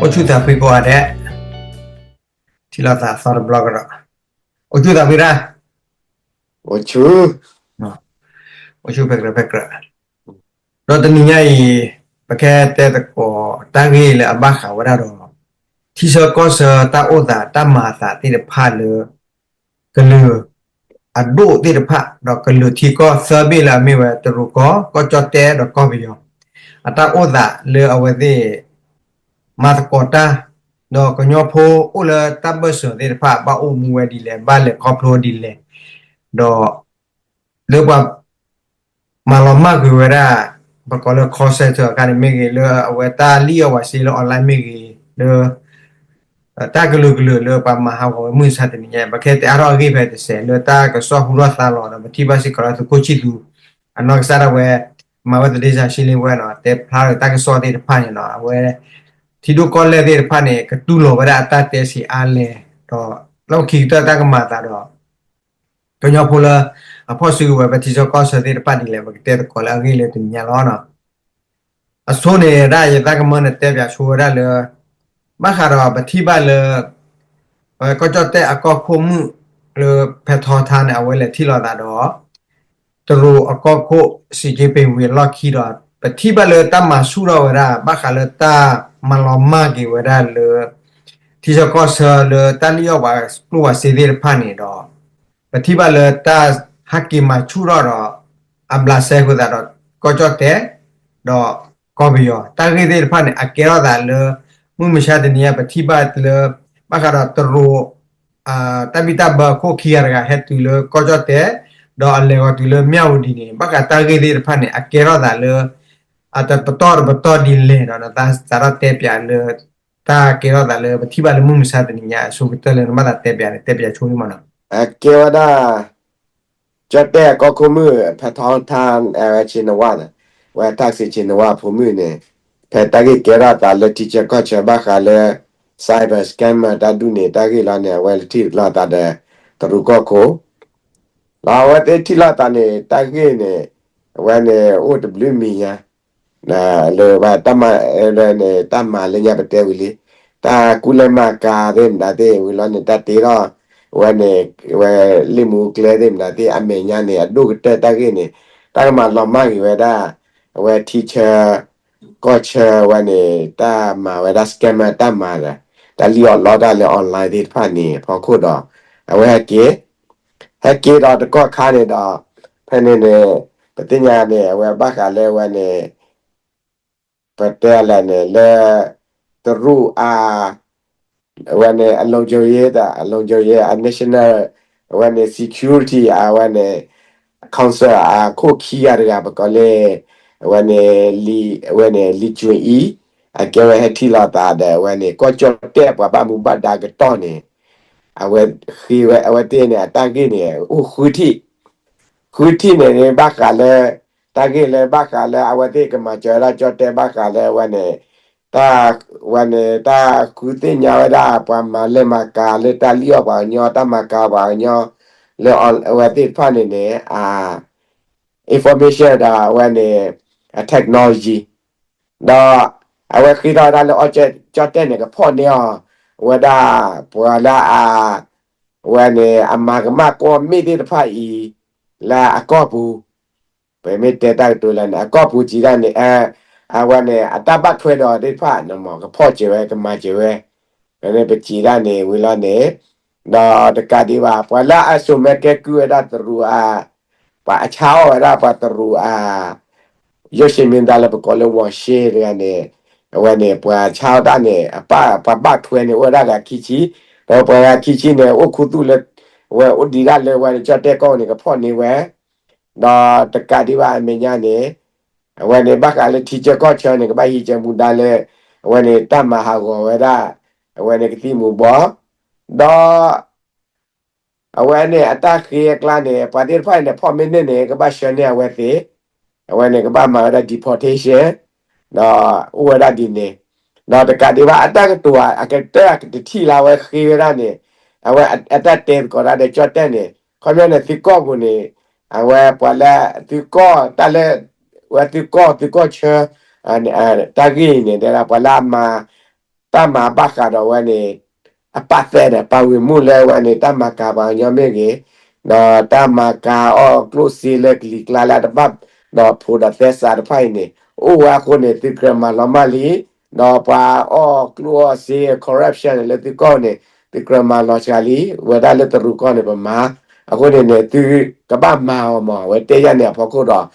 အိၣ်ဆူၣ်သးဖှံကိးဂၤဒဲး, ထံၣ်လိာ်သးသီတဘျီကဒီး, အိၣ်ဆူၣ်သးဖှံတၢ်, အိၣ်ဆူၣ်, အိၣ်ဆူၣ်ဖဲကြၢးဖဲကြၢး, ဒီးတနံၤညါအံၤ ပကတဲသကိးတၢ်ဂ့ၢ်လၢအဘၣ်ဃးဝဲဒၣ်ဒီး ထံဆၢကီၢ်ဆၢတၢ်အိၣ်သးတၢ်မၤအသးသ့ၣ်တဖၣ်လၢ ကလုာ်အဒိၣ်သ့ၣ်တဖၣ် ဒီးကလုာ်ထံကီၢ်သၢဘ့ၣ်လၢအမ့ၢ်ဝဲတရူးကီၢ်, ကီၢ်ကၠီၣ်တဲၣ် ဒီးကီၢ်ပယီၤ အတၢ်အိၣ်သးလၢအဝဲသ့ၣ် မၤသကိးတၢ်, ဒီးကညီဖိအိၣ်လၢတၢ်ဘၢၣ်စၢၤသ့ၣ်တဖၣ် ဘၣ်အိၣ်မူဝဲဒ်လဲၣ်, ဘၣ်လဲၤခီဖျိဒ်လဲၣ်, ဒီး လၢပှၤ မၤလီၤမၢ်ကွံာ်ဝဲဒၣ် ပကိးလၢ call center အခါန့ၣ်မ့ၢ်ဂ့ၤ, လၢအဝဲတၢ်လံၣ်အီၣ်ဝဲစ့လၢ online မ့ၢ်ဂ့ၤ, လၢ တၢ်ကလုာ်ကလုာ်လၢပှၤမၤဟးဂီၤဝဲမုၢ်မဆါတနံၤညါ ပကတဲအါထီၣ်အဂ့ၢ်ဖဲတစဲး လၢတၢ်ကစီၣ်ဟူထီၣ်သါလီၤဒီး ပထံၣ်ဘၣ်စ့ၢ်ကီးလၢသုးခိၣ်ဆံၣ်သူ အနီၢ်ကစၢ်ဒၣ်ဝဲ မၤဝဲ သတင်းစာရှင်းလင်းပွဲ နီၤ, တဲဖျါဒီးတၢ်ကစီၣ်သ့ၣ်တဖၣ်န့ၣ်နီၤ, အဝဲ ထံဒိၣ်ကီၢ်လဲၢ်သ့ၣ်တဖၣ်န့ၣ် ကတူၢ်လိာ်ဝဲဒၣ်အတၢ်တဲဆံးအါလဲၣ်, ဒီးလီၢ်ခံကတၢၢ်တၢ်ကမၤအသးဒီး ကညီဖိလၢ အဖီၣ်စုကဝဲၤ ပထံဆၢကီၢ်ဆၢသ့ၣ်တဖၣ်ဒ်လဲၣ် ပကတဲသကိးလၢအဂ့ၢ်လၢတနံၤညါလီၤ. အဆိန့ၣ်ဒၣ်ယသးကမၢနတဲပၠးဆိဝဲဒၣ်လၢ ဘၣ်ဃးဒီးပထံၣ်ဘၣ်လၢ ကီၢ်ကၠီၣ်တဲၣ်အကီၢ်ခိၣ်မုၣ်လၢဖဲထီထါန့ၣ် အဝဲလဲၤထံၣ်လိာ်သးဒီး တရူးအကီၢ်ခိၣ် စံက့ပ့ၤဝံၤအလီၢ်ခံဒီး ပထံၣ်ဘၣ်လၢတၢ်မၤဆူၣ်ထီၣ်ဝဲဒၣ် ဘၣ်ဃးလၢတၢ်မၤလီၤမၢ်က့ၤဝဲဒၣ်လၢ ထံဆၢကီၢ်ဆၢလၢတၢ်လံၣ်အီၣ်ပှၤကျိၣ်ပှၤစ့သ့ၣ်တဖၣ်န့ၣ်ဒီး ပထံၣ်ဘၣ်လၢတၢ်ဟးက့ၤမၤဆူၣ်ထီၣ်ဒီး အဘျးစဲဃုာ်သးဒီးကီၢ်ကၠီၣ်တဲၣ် ဒီးကီၢ်ပယီၤ တၢ်ဂ့ၢ်သ့ၣ်တဖၣ်န့ၣ် အကဲထီၣ်သးလၢ မုၢ်မဆါတနံၤညါ ပထံၣ်ဘၣ်လၢ ဘၣ်ဃးဒီးတရူး တၢ်ဘံၣ်တၢ်ဘၢအခိၣ်ခံဂၤတဂၤဟဲတုၤလၢကီၢ်ကၠီၣ်တဲၣ် ဒီးအလဲၤဂီၤတုၤလၢမၠၣ်ဝတံၤန့ၣ် ဘၣ်ဃးတၢ်ဂ့ၢ်သ့ၣ်တဖၣ်န့ၣ် အကဲထီၣ်သးလၢ အတပတီၢ်တပတီၢ်ဒ်လဲၣ်ဒီး နသးစးထီၣ်တဲပၠးလၢ တၢ်ကဲထီၣ်သးလၢပထံၣ်ဘၣ်လၢမုၢ်မဆါတနံၤညါအဆိကတၢၢ်လၢနဘၣ်သးတဲပၠးန့ၣ် တဲပၠးဆိမးနီၤ. အကဲဝဲဒၣ် ကၠီၣ်တဲၣ်အကီၢ်ခိၣ်မုၣ် ဖဲထီထါ အဝဲဆ့နဝါန့ၣ် ဝဲတၢ်စံးဆ့နဝါအဖိမုၣ်န့ၣ် ဖဲတၢ်ဂ့ၢ်ကဲထီၣ်သးလၢထံဆၢကီၢ်ဆၢဘၣ်ဃးလၢ cyber scammer တၢ်ဒူၣ်န့ၣ် တၢ်ဂ့ၢ်လီၤန့ၣ် အဝဲထံၣ်လိာ်သးဒီး တရူးကီၢ်ခိၣ် ဒီးအဝဲသ့ၣ်ထံၣ်လိာ်သးန့ၣ် တၢ်ဂ့ၢ်န့ၣ် အဝဲန့ၣ်အိၣ်တဘျုးမံၤညါ လၢတၢ်မၤ တၢ်မၤလၢညါပတဲဝံၤလံ တၢ်ကူၣ်လဲၤမၤကၤသ့ၣ်မတၤသ့ၣ်ဝံၤလီၤန့ၣ် တၢ်တ့ထီၣ် အဝဲန့ၣ် ဝဲလ့ၣ်မူကျဲသ့ၣ်မတၤသ့ၣ် အမဲာ်ညါန့ၣ် အဒိၣ်ကတၢၢ်တၢ်ဂ့ၢ်န့ၣ် တၢ်ကမၤလီၤမၢ်က့ၤဝဲဒၣ် အဝဲထံဆၢ ကီၢ်ဆၢဝဲန့ၣ် တၢ်မၤဝဲဒၣ် scammer တၢ်မၤဒီး တၢ်လံၣ်အီၣ်လီတၢ်လၢ online သ့ၣ်တဖၣ်န့ၣ် အဖီခိၣ်ဒီး အဝဲဟဲက့ၤ ဟဲက့ၤဒီးတကီၢ်ခါန့ၣ်ဒီး ဖဲန့ၣ်န့ၣ် ပသ့ၣ်ညါန့ၣ် အဝဲဘၣ်ဃးလၢအဝဲန့ၣ် ပတဲလဲၣ်န့ၣ် လၢ တရူးအ အဝဲန့ၣ် အ လုံခြုံရေး အ လုံခြုံရေး အ national အဝဲန့ၣ် security အဝဲန့ၣ် council အခိၣ်ခံဂၤတဂၤ ပကိးလၢ အဝဲန့ၣ် အဝဲန့ၣ် လံၤကွံအံၤ အကဲဝဲဟဲထံၣ်လိာ်သးဒီး အဝဲန့ၣ် ကီၢ်ကၠီၣ်တဲၣ်ပှၤဘၣ်မူဘၣ်ဒါကတီၢ်န့ၣ် အဝဲဃ့ဝဲ အဝဲသ့ၣ်န့ၣ် အတၢ်ဂ့ၢ်န့ၣ် အိၣ်ဃုထံၣ် ဃုထံၣ်န့ၣ် ဘၣ်ဃးလၢ တၢ်ဂ့ၢ်လၢဘၣ်ဃးလၢအဝဲသ့ၣ်ကမၤစၢၤဝဲဒၣ်ကၠီၣ်တဲၣ် ဘၣ်ဃးလၢအဝဲန့ၣ် တၢ် ဝဲန့ၣ် တၢ်ဃုသ့ၣ်ညါဝဲဒၣ် ပှၤမၤလဲၤမၤကၤလၢတၢ်လံၣ်အီၣ်ပှၤကညီ တၢ်မၤကၤပှၤကညီ လၢအဝဲသ့ၣ်တဖၣ်န့ၣ်န့ၣ် အ information ဒီးအဝဲန့ၣ် အ technology ဒီး အဝဲဃ့ထီၣ်ဝဲဒၣ်လၢအီၣ်ကၠီၣ်တဲၣ်န့ၣ် ကဖီၣ်န့ၢ်အီၤ ဝဲဒၣ် ပှၤလၢအ အဝဲန့ၣ် အမၤကမၣ်ကွီၢ်မ့ၣ်သ့ၣ်တဖၣ်အံၤ လၢအကီၢ်ပူၤ ပမ့ၢ်တဲတၢ်ကတိၤလၢန့ၣ် အကီၢ်ပူၤစံးဒၣ်န့ၣ် အဝဲန့ၣ် အတၢ်ဘၣ်ထွဲဒီးသ့ၣ်တဖၣ် ကဖီၣ်စၢၤဝဲ ကမၤစၢၤဝဲ ပစံးဒၣ်န့ၣ် ဝံၤလီၤန့ၣ် ဒီးတကးဒံးဘၣ် ပှၤလၢအစိာ်မဲာ်ကဲကုၢ်ဝဲဒၣ်တရူးအ ပှၤအဆါအီၣ်ဝဲဒၣ်ပှၤတရူးအ ရုပ်ရှင်မင်းသား လၢပကိးလၢ ဝီၢ်ရှ့ တဂၤန့ၣ် အဝဲန့ၣ် ပှၤဆါအီၣ်တၢ်န့ၣ် အပၢ် ပှၤဘၣ်ထွဲန့ၣ် အိၣ်ဝဲဒၣ်ဂၤခံဆံ ဒီးပှၤဂၤခံဆံန့ၣ် အိၣ်ခူသူၣ်လၢ အဝဲအိၣ်ဒံးဒၣ်လၢအဝဲန့ၣ် ကၠီၣ်တဲၣ်ကီၢ်န့ၣ် ကဖီၣ်န့ၢ်ဝဲ ဒီးတကးဒံးဘၣ်အမဲာ်ညါန့ၣ် အဝဲန့ၣ် ဘၣ်ဃးလၢထံဆၢကီၢ်ဆၢန့ၣ် ကဘၣ်ဟံးစၢၤမူဒါလၢ အဝဲန့ၣ် တၢ်မၤဟးဂီၤဝဲဒၣ် အဝဲန့ၣ် ကသံၣ်မူၤဘှီး ဒီး အဝဲန့ၣ် အတၢ်ဃ့အကျါန့ၣ် ပှၤသ့ၣ်တဖၣ်န့ၣ် ဖီၣ်မ့ၢ်န့ၢ်န့ၣ် ကဘၣ်ဆှၢန့ၢ်အဝဲသ့ၣ် အဝဲန့ၣ် ကဘၣ်မၤဝဲဒၣ် deportation ဒီးအိၣ်ဝဲဒၣ်ဒ်န့ၣ် ဒီးတကးဒံးဘၣ် အတၢ်ကတိၤ အကတၢၢ်အကတထံၣ်လၢအဝဲဃ့ဝဲဒၣ်န့ၣ် အဝဲအတၢ်တဲသကိးတၢ်ဒီးကၠီၣ်တဲၣ်န့ၣ် ခီပညီန့ၣ် သုးကီၢ်ပူၤန့ၣ် အဝဲပှၤလၢသုးကီၢ်တၢ်လၢ ဝဲသုးကီၢ် သုးကီၢ်ဆၢ တၢ်ဂ့ၢ်အံၤန့ၣ် တဲဒၣ်ပှၤလၢအမၤ တၢ်မၤဘၣ်ဃးဒီးဝဲန့ၣ် အပာ်သဲဒီး ပာ်ဝံၤမူလၢဝဲန့ၣ် တၢ်မၤကၤပှၤကညီမ့ၢ်ဂ့ၤ, ဒီးတၢ်မၤကၤအီၣ်ကျိၣ်စ့လၢကလံၤကျါလၢအတဘၣ် ဒီးဖိးဒီးသဲစးတဖၣ်အံၤန့ၣ် အိၣ်ဝဲအဃိန့ၣ် သုကြၢးမၤလီၤမၢ်လံ, ဒီးပှၤအီၣ်ကျိၣ်အီၣ်စ့ corruption န့ၣ် လၢသုကီၢ်န့ၣ် သုကြၢးမၤလီၤစှၤလံ, ဝဲဒၣ်လၢတရူးကီၢ်န့ၣ် ပမၤ, အဃိန့ၣ်န့ၣ် သုကဘၣ်မၤအီၤမး အဝဲတဲယၤန့ၣ်အဖီခိၣ်ဒီး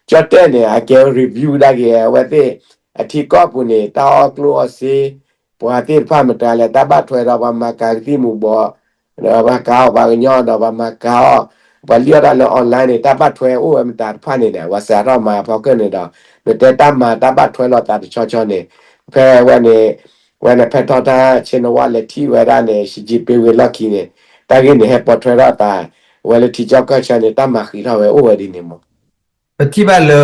ကၠီၣ်တဲၣ်န့ၣ် အကဲ review ဒၣ်က့ၤ အဝဲသ့ၣ်အထံကီၢ်ပူၤန့ၣ် တၢ်အီၣ်ကျိၣ်အီၣ်စ့ ပှၤသ့ၣ်တဖၣ်မတၤလဲၣ် တၢ်ဘၣ်ထွဲဒီးပှၤမၤကၤကသံၣ်မူၤဘှီး, ဒီးပှၤကၤအီၣ်ပှၤကညီဒီးပှၤမၤကၤအီၣ်, ပှၤလံၣ်အီၣ်တၢ်လၢ online န့ၣ် တၢ်ဘၣ်ထွဲအိၣ်ဝဲမတၤတဖၣ်န့ၣ်ဒီး ပှၤစးထီၣ်မၤအဖီခိၣ်န့ၣ်ဒီး နတဲတၢ်မၤတၢ်ဘၣ်ထွဲလိာ်သးတဆီဆီန့ၣ်, ဖဲဝဲန့ၣ် ဝဲန့ၣ်ဖဲထီၣ်တၢ်ဆ့ၣ်နီၤဝါလဲၤထံၣ်ဝဲဒၣ်န့ၣ် ရှံးကၠံးပ့ဝ့ၤလီၢ်ခံန့ၣ် တၢ်ဂ့ၢ်န့ၣ်ဟဲပိာ်ထွဲထီၣ်သး, ဝဲလၢထံကီၢ်ကီၢ်ဆၢန့ၣ် တၢ်မၤဃံးထီၣ်ဝဲအိၣ်ဝဲဒ်န့ၣ်မး. ပထံၣ်ဘၣ်လၢ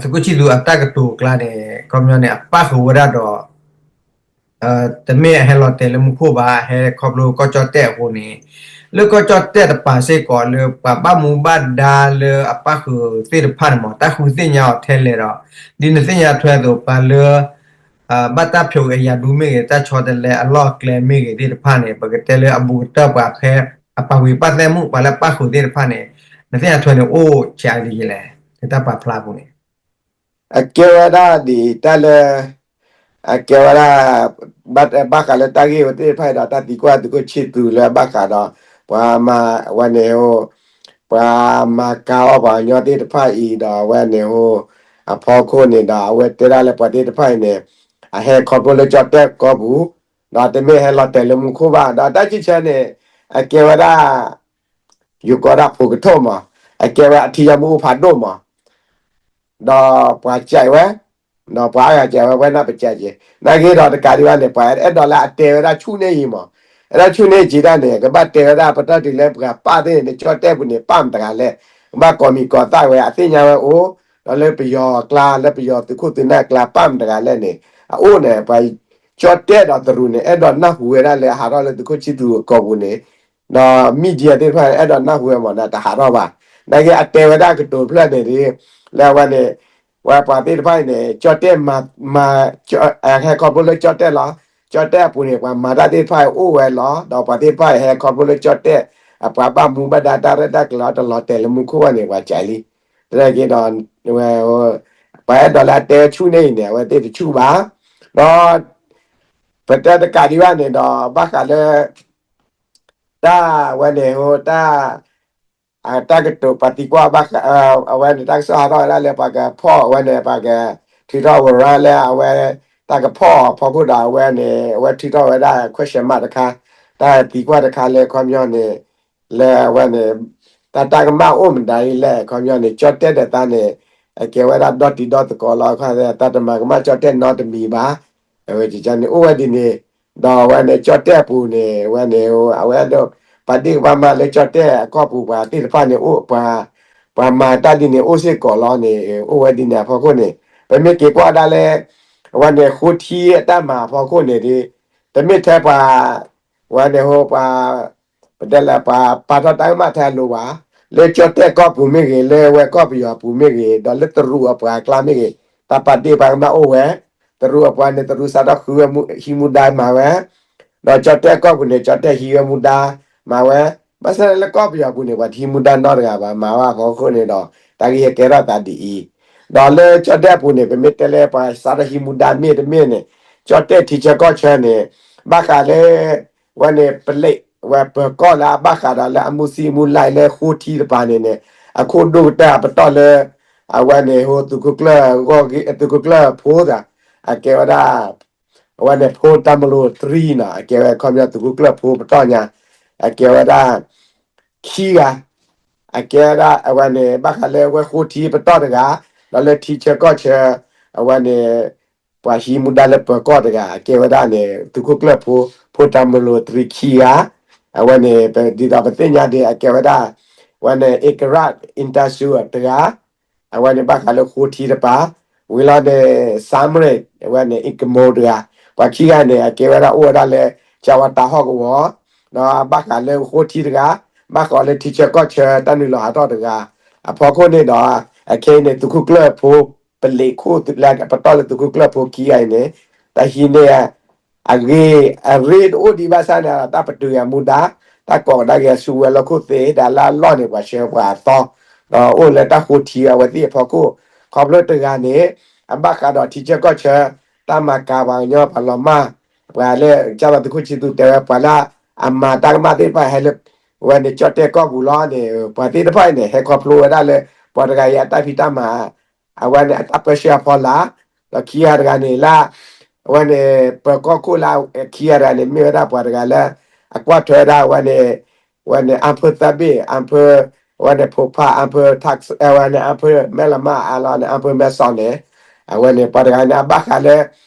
သုးခိၣ်ဆံသူးအတၢ်ကတိၤအကျါန့ၣ် ခီပညီန့ၣ် အပၣ်ဃုာ်ဝဲဒၣ်ဒီး တမ့ၢ်အဟဲလီၤတဲာ်လၢမူခိၣ်ဘၣ်, ဟဲခီဖျိကီၢ်ကၠီၣ်တဲၣ်အဃိန့ၣ်, လၢကီၢ်ကၠီၣ်တဲၣ်တပၤစ့ၢ်ကီးလၢပှၤဘၣ်မူဘၣ်ဒါလၢအပၣ်ဃုာ်သ့ၣ်တဖၣ်န့ၣ်မး တၢ်ဃုသ့ၣ်ညါအီၤထဲလဲၣ်ဒီး ဒ်နသ့ၣ်ညါထွဲအသိး ပှၤလၢ ဘၣ်တၢ်ဖျိးအရာဒူမ့ၢ်ဂ့ၤ တၢ်ဆီတလဲအလီၢ်အကျဲမ့ၢ်ဂ့ၤသ့ၣ်တဖၣ်န့ၣ် ပကတဲလၢအဘူးကတၢၢ်ပှၤဖဲ အပာ်ဝံၤပာ်သဲမူး ပှၤလၢပၣ်ဃုာ်သ့ၣ်တဖၣ်န့ၣ် နသ့ၣ်ညါထွဲန့ၣ် အိၣ်ဆံးအါဒ်လဲၣ်, နတၢ်ပာ်ဖျါအပူၤန့ၣ် အကဲဝဲဒၣ်ဒ်တၢ်လၢ အကဲဝဲဒၣ် ဘၣ်ဃးလၢတၢ်ဂ့ၢ်ဝဲသ့ၣ်တဖၣ်အံၤဒီး တၢ်သံကွၢ်သုးခိၣ်ဆံသူးလၢဘၣ်ဃးဒီး ပှၤမၤဝဲန့ၣ် ပှၤမၤကၤအီၣ်ပှၤကညီသ့ၣ်တဖၣ်အံၤဒီး အဝဲန့ၣ် အဖီခိၣ်န့ၣ်ဒီး အဝဲတဲဒၣ်လၢပှၤသ့ၣ်တဖၣ်အံၤန့ၣ် အဟဲခီဖျိလၢကၠီၣ်တဲၣ်ကီၢ်ပူၤ ဒီးတမ့ၢ်ဟဲလီၤတဲာ်လၢမူခိၣ်ဘၣ် ဒီးတၢ်စံးဆၢန့ၣ် အကဲဝဲဒၣ် ယိၤကီးဒၣ်ဖိကထိၣ်မး အကဲဝဲအထံယီမုၢ်အိၣ်ဖးဒိၣ်မး ဒီးပှၤစံးဝဲ ဒီးပှၤအါဂၤစံးဝဲ ဝဲနၢ်ပစံးက့ၤ နာ်က့ဒီးတကးဒံးဘၣ်န့ၣ် ပှၤအဲၣ်ဒိးလၢအတဲဝဲဒၣ်ဆူၣ်န့ၢ်အံၤမး အဲၣ်ဒိးဆူၣ်န့ၢ်က့ၤဒၣ်န့ၣ် ကဘၣ်တဲဝဲဒၣ်ပတီၢ်တုၤလၢပှၤပာ်သ့ၣ်န့ၣ် ကၠီၣ်တဲၣ်ပူၤန့ၣ် ပာ်မတၤတဂၤလဲၣ် ကဘၣ်ကိးမံၤကိးသၣ်ဝဲ အသ့ၣ်ညါဝဲအိၣ် ဒီးလၢပယီၤအကျါ လၢပယီၤသုးခိၣ်သုးနၢ်အကျါ ပာ်မတၤတဂၤလဲၣ်န့ၣ် အအိၣ်န့ၣ် ပှၤကၠီၣ်တဲၣ်ဒီးတရူးန့ၣ် အဲၣ်ဒိးနၢ်ဟူဝဲဒၣ်လၢအဟးထီၣ်လၢသုးခိၣ်ဆံသူးအကီၢ်ပူၤန့ၣ် ဒီး media သ့ၣ်တဖၣ်န့ၣ် အဲၣ်ဒိးနၢ်ဟူဝဲမး တဟးထီၣ်ဘၣ် နာ်က့အတဲဝဲဒၣ်ကတိၤဖျၢၣ်န့ၣ် လၢအဝဲန့ၣ် ဝဲပှၤသ့ၣ်တဖၣ်အံၤန့ၣ် ကၠီၣ်တဲၣ်မၤ ဟဲခီဖျိလၢကၠီၣ်တဲၣ်လီၤ ကၠီၣ်တဲၣ်အပူၤန့ၣ် ပှၤမၤတၢ်သ့ၣ်တဖၣ်အံၤအိၣ်ဝဲလီၤ ဒီးပှၤသ့ၣ်တဖၣ်အံၤဟဲခီဖျိလၢကၠီၣ်တဲၣ် အပှၤဘၣ်မူဘၣ်ဒါတၢ်ရဲၣ်တၢ်ကျဲၤအီၤတလီၤတဲာ်လၢမူခိၣ်ဘၣ်န့ၣ် ပှၤစံးလံ တက့ဒီး ပှၤအဲၣ်ဒိးလၢအတဲဆူၣ်န့ၢ်အံၤန့ၣ် အဝဲသ့ၣ်တဆူၣ်ဘၣ် ဒီး ပတဲတကးဒံးဘၣ်န့ၣ်ဒီး ဘၣ်ဃးလၢ တၢ်ဝဲန့ၣ် တၢ် တၢ်ကတိၤပှၤသံကွၢ်ဘၣ်ဃး အဝဲန့ၣ် တၢ်ကစီၣ်ဟးထီၣ်ဝဲဒၣ်လၢပှၤကဖီၣ်အဝဲန့ၣ် ပှၤကထုးထီၣ်ဝဲရၣ်လၢအဝဲ တၢ်ကဖီၣ်အဖီခိၣ်ဒီးအဝဲန့ၣ် အဝဲထုးထီၣ်ဝဲဒၣ် question mark တခါ တၢ်သံကွၢ်တခါလၢခီပညီန့ၣ် လၢအဝဲန့ၣ် တၢ်တၢ်ကမၣ်အိၣ်မတၤဒ်လဲၣ် ခီပညီန့ၣ် ကၠီၣ်တဲၣ်ဒီးသးန့ၣ် အကဲဝဲဒၣ်ဒီတံၤဒီသကိးလီၤ ခီသတးတၢ်တမၤကမၣ်ကၠီၣ်တဲၣ်နီတမံၤဘၣ် အဝဲန့ၣ်အိၣ်ဝဲဒ်န့ၣ် ဒီးအဝဲန့ၣ် ကၠီၣ်တဲၣ်အပူၤန့ၣ် အဝဲန့ၣ် အဝဲဒၣ် ပှၤဒ့ၣ်ကဘၣ်မၤလၢကၠီၣ်တဲၣ်အကီၢ်ပူၤ ပှၤသ့ၣ်တဖၣ်န့ၣ် အိၣ် ပှၤမၤတၢ်ဒ်န့ၣ်အိၣ်စ့ၢ်ကီးလီၤန့ၣ် အိၣ်ဝဲဒ်န့ၣ်အဖီခိၣ်န့ၣ် ပမ့ၢ်က့ၤကွၢ်ဒၣ်လၢ အဝဲန့ၣ် ဃိထံအတၢ်မၤအဖီခိၣ်န့ၣ်ဒီး တမ့ၢ်ထဲပှၤ အဝဲန့ၣ် ပှၤ ပတဲလၢပှၤပာ်ထီၣ်တၢ်ကမၣ်ထဲအလိၤဘၣ် လၢကၠီၣ်တဲၣ်ကီၢ်ပူၤမ့ၢ်ဂ့ၤ လၢဝဲကီၢ်ပယီၤအပူၤမ့ၢ်ဂ့ၤ ဒီးလၢတရူးအပှၤအကျါမ့ၢ်ဂ့ၤ တၢ်ပာ်ဒ့ၣ်ပာ်ကမၣ်အိၣ်ဝဲ တရူးအပှၤန့ၣ် တရူးစးထီၣ်ဃုဝဲမူ ဟံးမူဒါမၤဝဲ ဒီးကၠီၣ်တဲၣ်ကီၢ်ပူၤန့ၣ် ကၠီၣ်တဲၣ်ဟံးဝဲမူဒါမၤဝဲ ဘၣ်ဆၣ်လၢကီၢ်ပယီၤပူၤန့ၣ် ပှၤတဟံးမူဒါနီတဂၤဘၣ် မၤဝဲအဖီခိၣ်န့ၣ်ဒီး တၢ်ဂ့ၢ်ဟဲကဲထီၣ်သးဒ်အံၤ ဒီးလၢကၠီၣ်တဲၣ်အပူၤန့ၣ် ပမ့ၢ်တဲလၢပှၤစးထီၣ်ဟံးမူဒါမ့ၢ်တမ့ၢ်န့ၣ် ကၠီၣ်တဲၣ်ထံဆၢကီၢ်ဆၢန့ၣ် ဘၣ်ဃးလၢ ဝဲန့ၣ် ပလ့း ဝဲပၢၤကီၢ်လၢအဘၣ်ဃးဒီးလၢအမူသံမူလဲၢ်လၢဃိထံတပၤန့ၣ်န့ၣ် အခိၣ်ဒိၣ်ကတၢၢ်အပတီၢ်လၢ အဝဲန့ၣ် ဟိသုးခိၣ်ကျၢၢ်ဂီၢ်ဂ့ၢ် သုးခိၣ်ကျၢၢ်ဖိသး အကဲဝဲဒၣ် အဝဲန့ၣ် ဖိတၢ်မလိတြံနီၤ အကဲဝဲခီပညီသုးခိၣ်ကျၢၢ်ဖိပတီၢ်ညါ အကဲဝဲဒၣ် ခံဂၤ အကဲဝဲဒၣ် အဝဲန့ၣ် ဘၣ်ဃးလၢဝဲဃိထံပတီၢ်တဂၤ ဒီးလၢထံဆၢကီၢ်ဆၢ အဝဲန့ၣ် ပှၤဟံးမူဒါလၢပၢၤကီၢ်တဂၤ အကဲဝဲဒၣ်န့ၣ် သုးခိၣ်ကျၢၢ်ဖိ ဖိတၢ်မလိတြံခံဂၤ အဝဲန့ၣ် ဒ်သိးပသ့ၣ်ညါဒ် အကဲဝဲဒၣ် အဝဲန့ၣ် Egrad Industries တဂၤ အဝဲန့ၣ် ဘၣ်ဃးလၢဃိထံတပၤ ဝံၤလီၤန့ၣ် Samrit အဝဲန့ၣ် Ecomo တဂၤ ပှၤခံဂၤန့ၣ် အကဲဝဲဒၣ်အိၣ်ဝဲဒၣ်လၢ ကၠၢဝါတၢ်ဟီၣ်ကဝီၤ ဒီးဘၣ်ဃးလၢဃိထံတဂၤ ဘၣ်ဃးလၢထံဆၢကီၢ်ဆၢတၢ်နုာ်လီၤဟးထီၣ်တဂၤ အဖီခိၣ်န့ၣ်ဒီး အခဲအံၤန့ၣ် သုးခိၣ်ကျၢၢ်ဖိ ပလ့းခိၣ်လၢပတီၢ်လၢသုးခိၣ်ကျၢၢ်ဖိခံဂၤအံၤန့ၣ် တၢ်ဟံးန့ၢ် အဂ့ၤအရ့တအိၣ်ဒံးဘၣ်ဆၣ်န့ၣ် တၢ်ပတုာ်ယၤမူဒါ, တၢ်ကိးကဒါက့ၤအစုဝဲၤလီၢ်ခိၣ်သ့ၣ် ဒီးလၢအလီၢ်န့ၣ် ပှၤဆှၢပှၤအသီ, ဒီးအိၣ်လၢတၢ်ဃိထံအဝဲသ့ၣ်အဖီခိၣ်, ခီဖျိတဂၤန့ၣ် အဘၣ်ဃးဒီးထံဆၢကီၢ်ဆၢ တၢ်မၤကၤပှၤကညီပှၤလီၤမၢ်, ပှၤလၢကၢ်သိးသုးခိၣ်ဆံသူတဲဝဲ ပှၤလၢအမၤတၢ်ကမၣ်သ့ၣ်တဖၣ်ဟဲလၢ အဝဲန့ၣ်ကၠီၣ်တဲၣ်ကီၢ်ပူၤလီၤန့ၣ် ပှၤသ့ၣ်တဖၣ်အံၤန့ၣ် ဟဲခီဖျိဝဲဒၣ်လၢ ပှၤတဂၤအံၤအတၢ်ဖံးတၢ်မၤ အဝဲန့ၣ်အတၢ်ပၢဆှၢအဖီလာ်, ဒီးခံဂၤတဂၤန့ၣ်လၢ အဝဲန့ၣ် ပၢၤကီၢ်ခိၣ်လၢ ခံဂၤတဂၤန့ၣ် မ့ၢ်ဝဲဒၣ်ပှၤတဂၤလၢ အကွၢ်ထွဲဝဲဒၣ်အဝဲန့ၣ် အဝဲန့ၣ် အၣ်ဖၢၣ်သၢဘ့ၣ်, အၣ်ဖၢၣ်, အဝဲန့ၣ် ဖိဖၣ်, အၣ်ဖၢၣ် tax, အဝဲန့ၣ် အၣ်ဖၢၣ်မဲၢ်လမၢ်အါလီၤန့ၣ် အၣ်ဖၢၣ်မဲၢ်စီးန့ၣ်, အဝဲန့ၣ် ပှၤတဂၤန့ၣ် အဘၣ်ဃးလၢ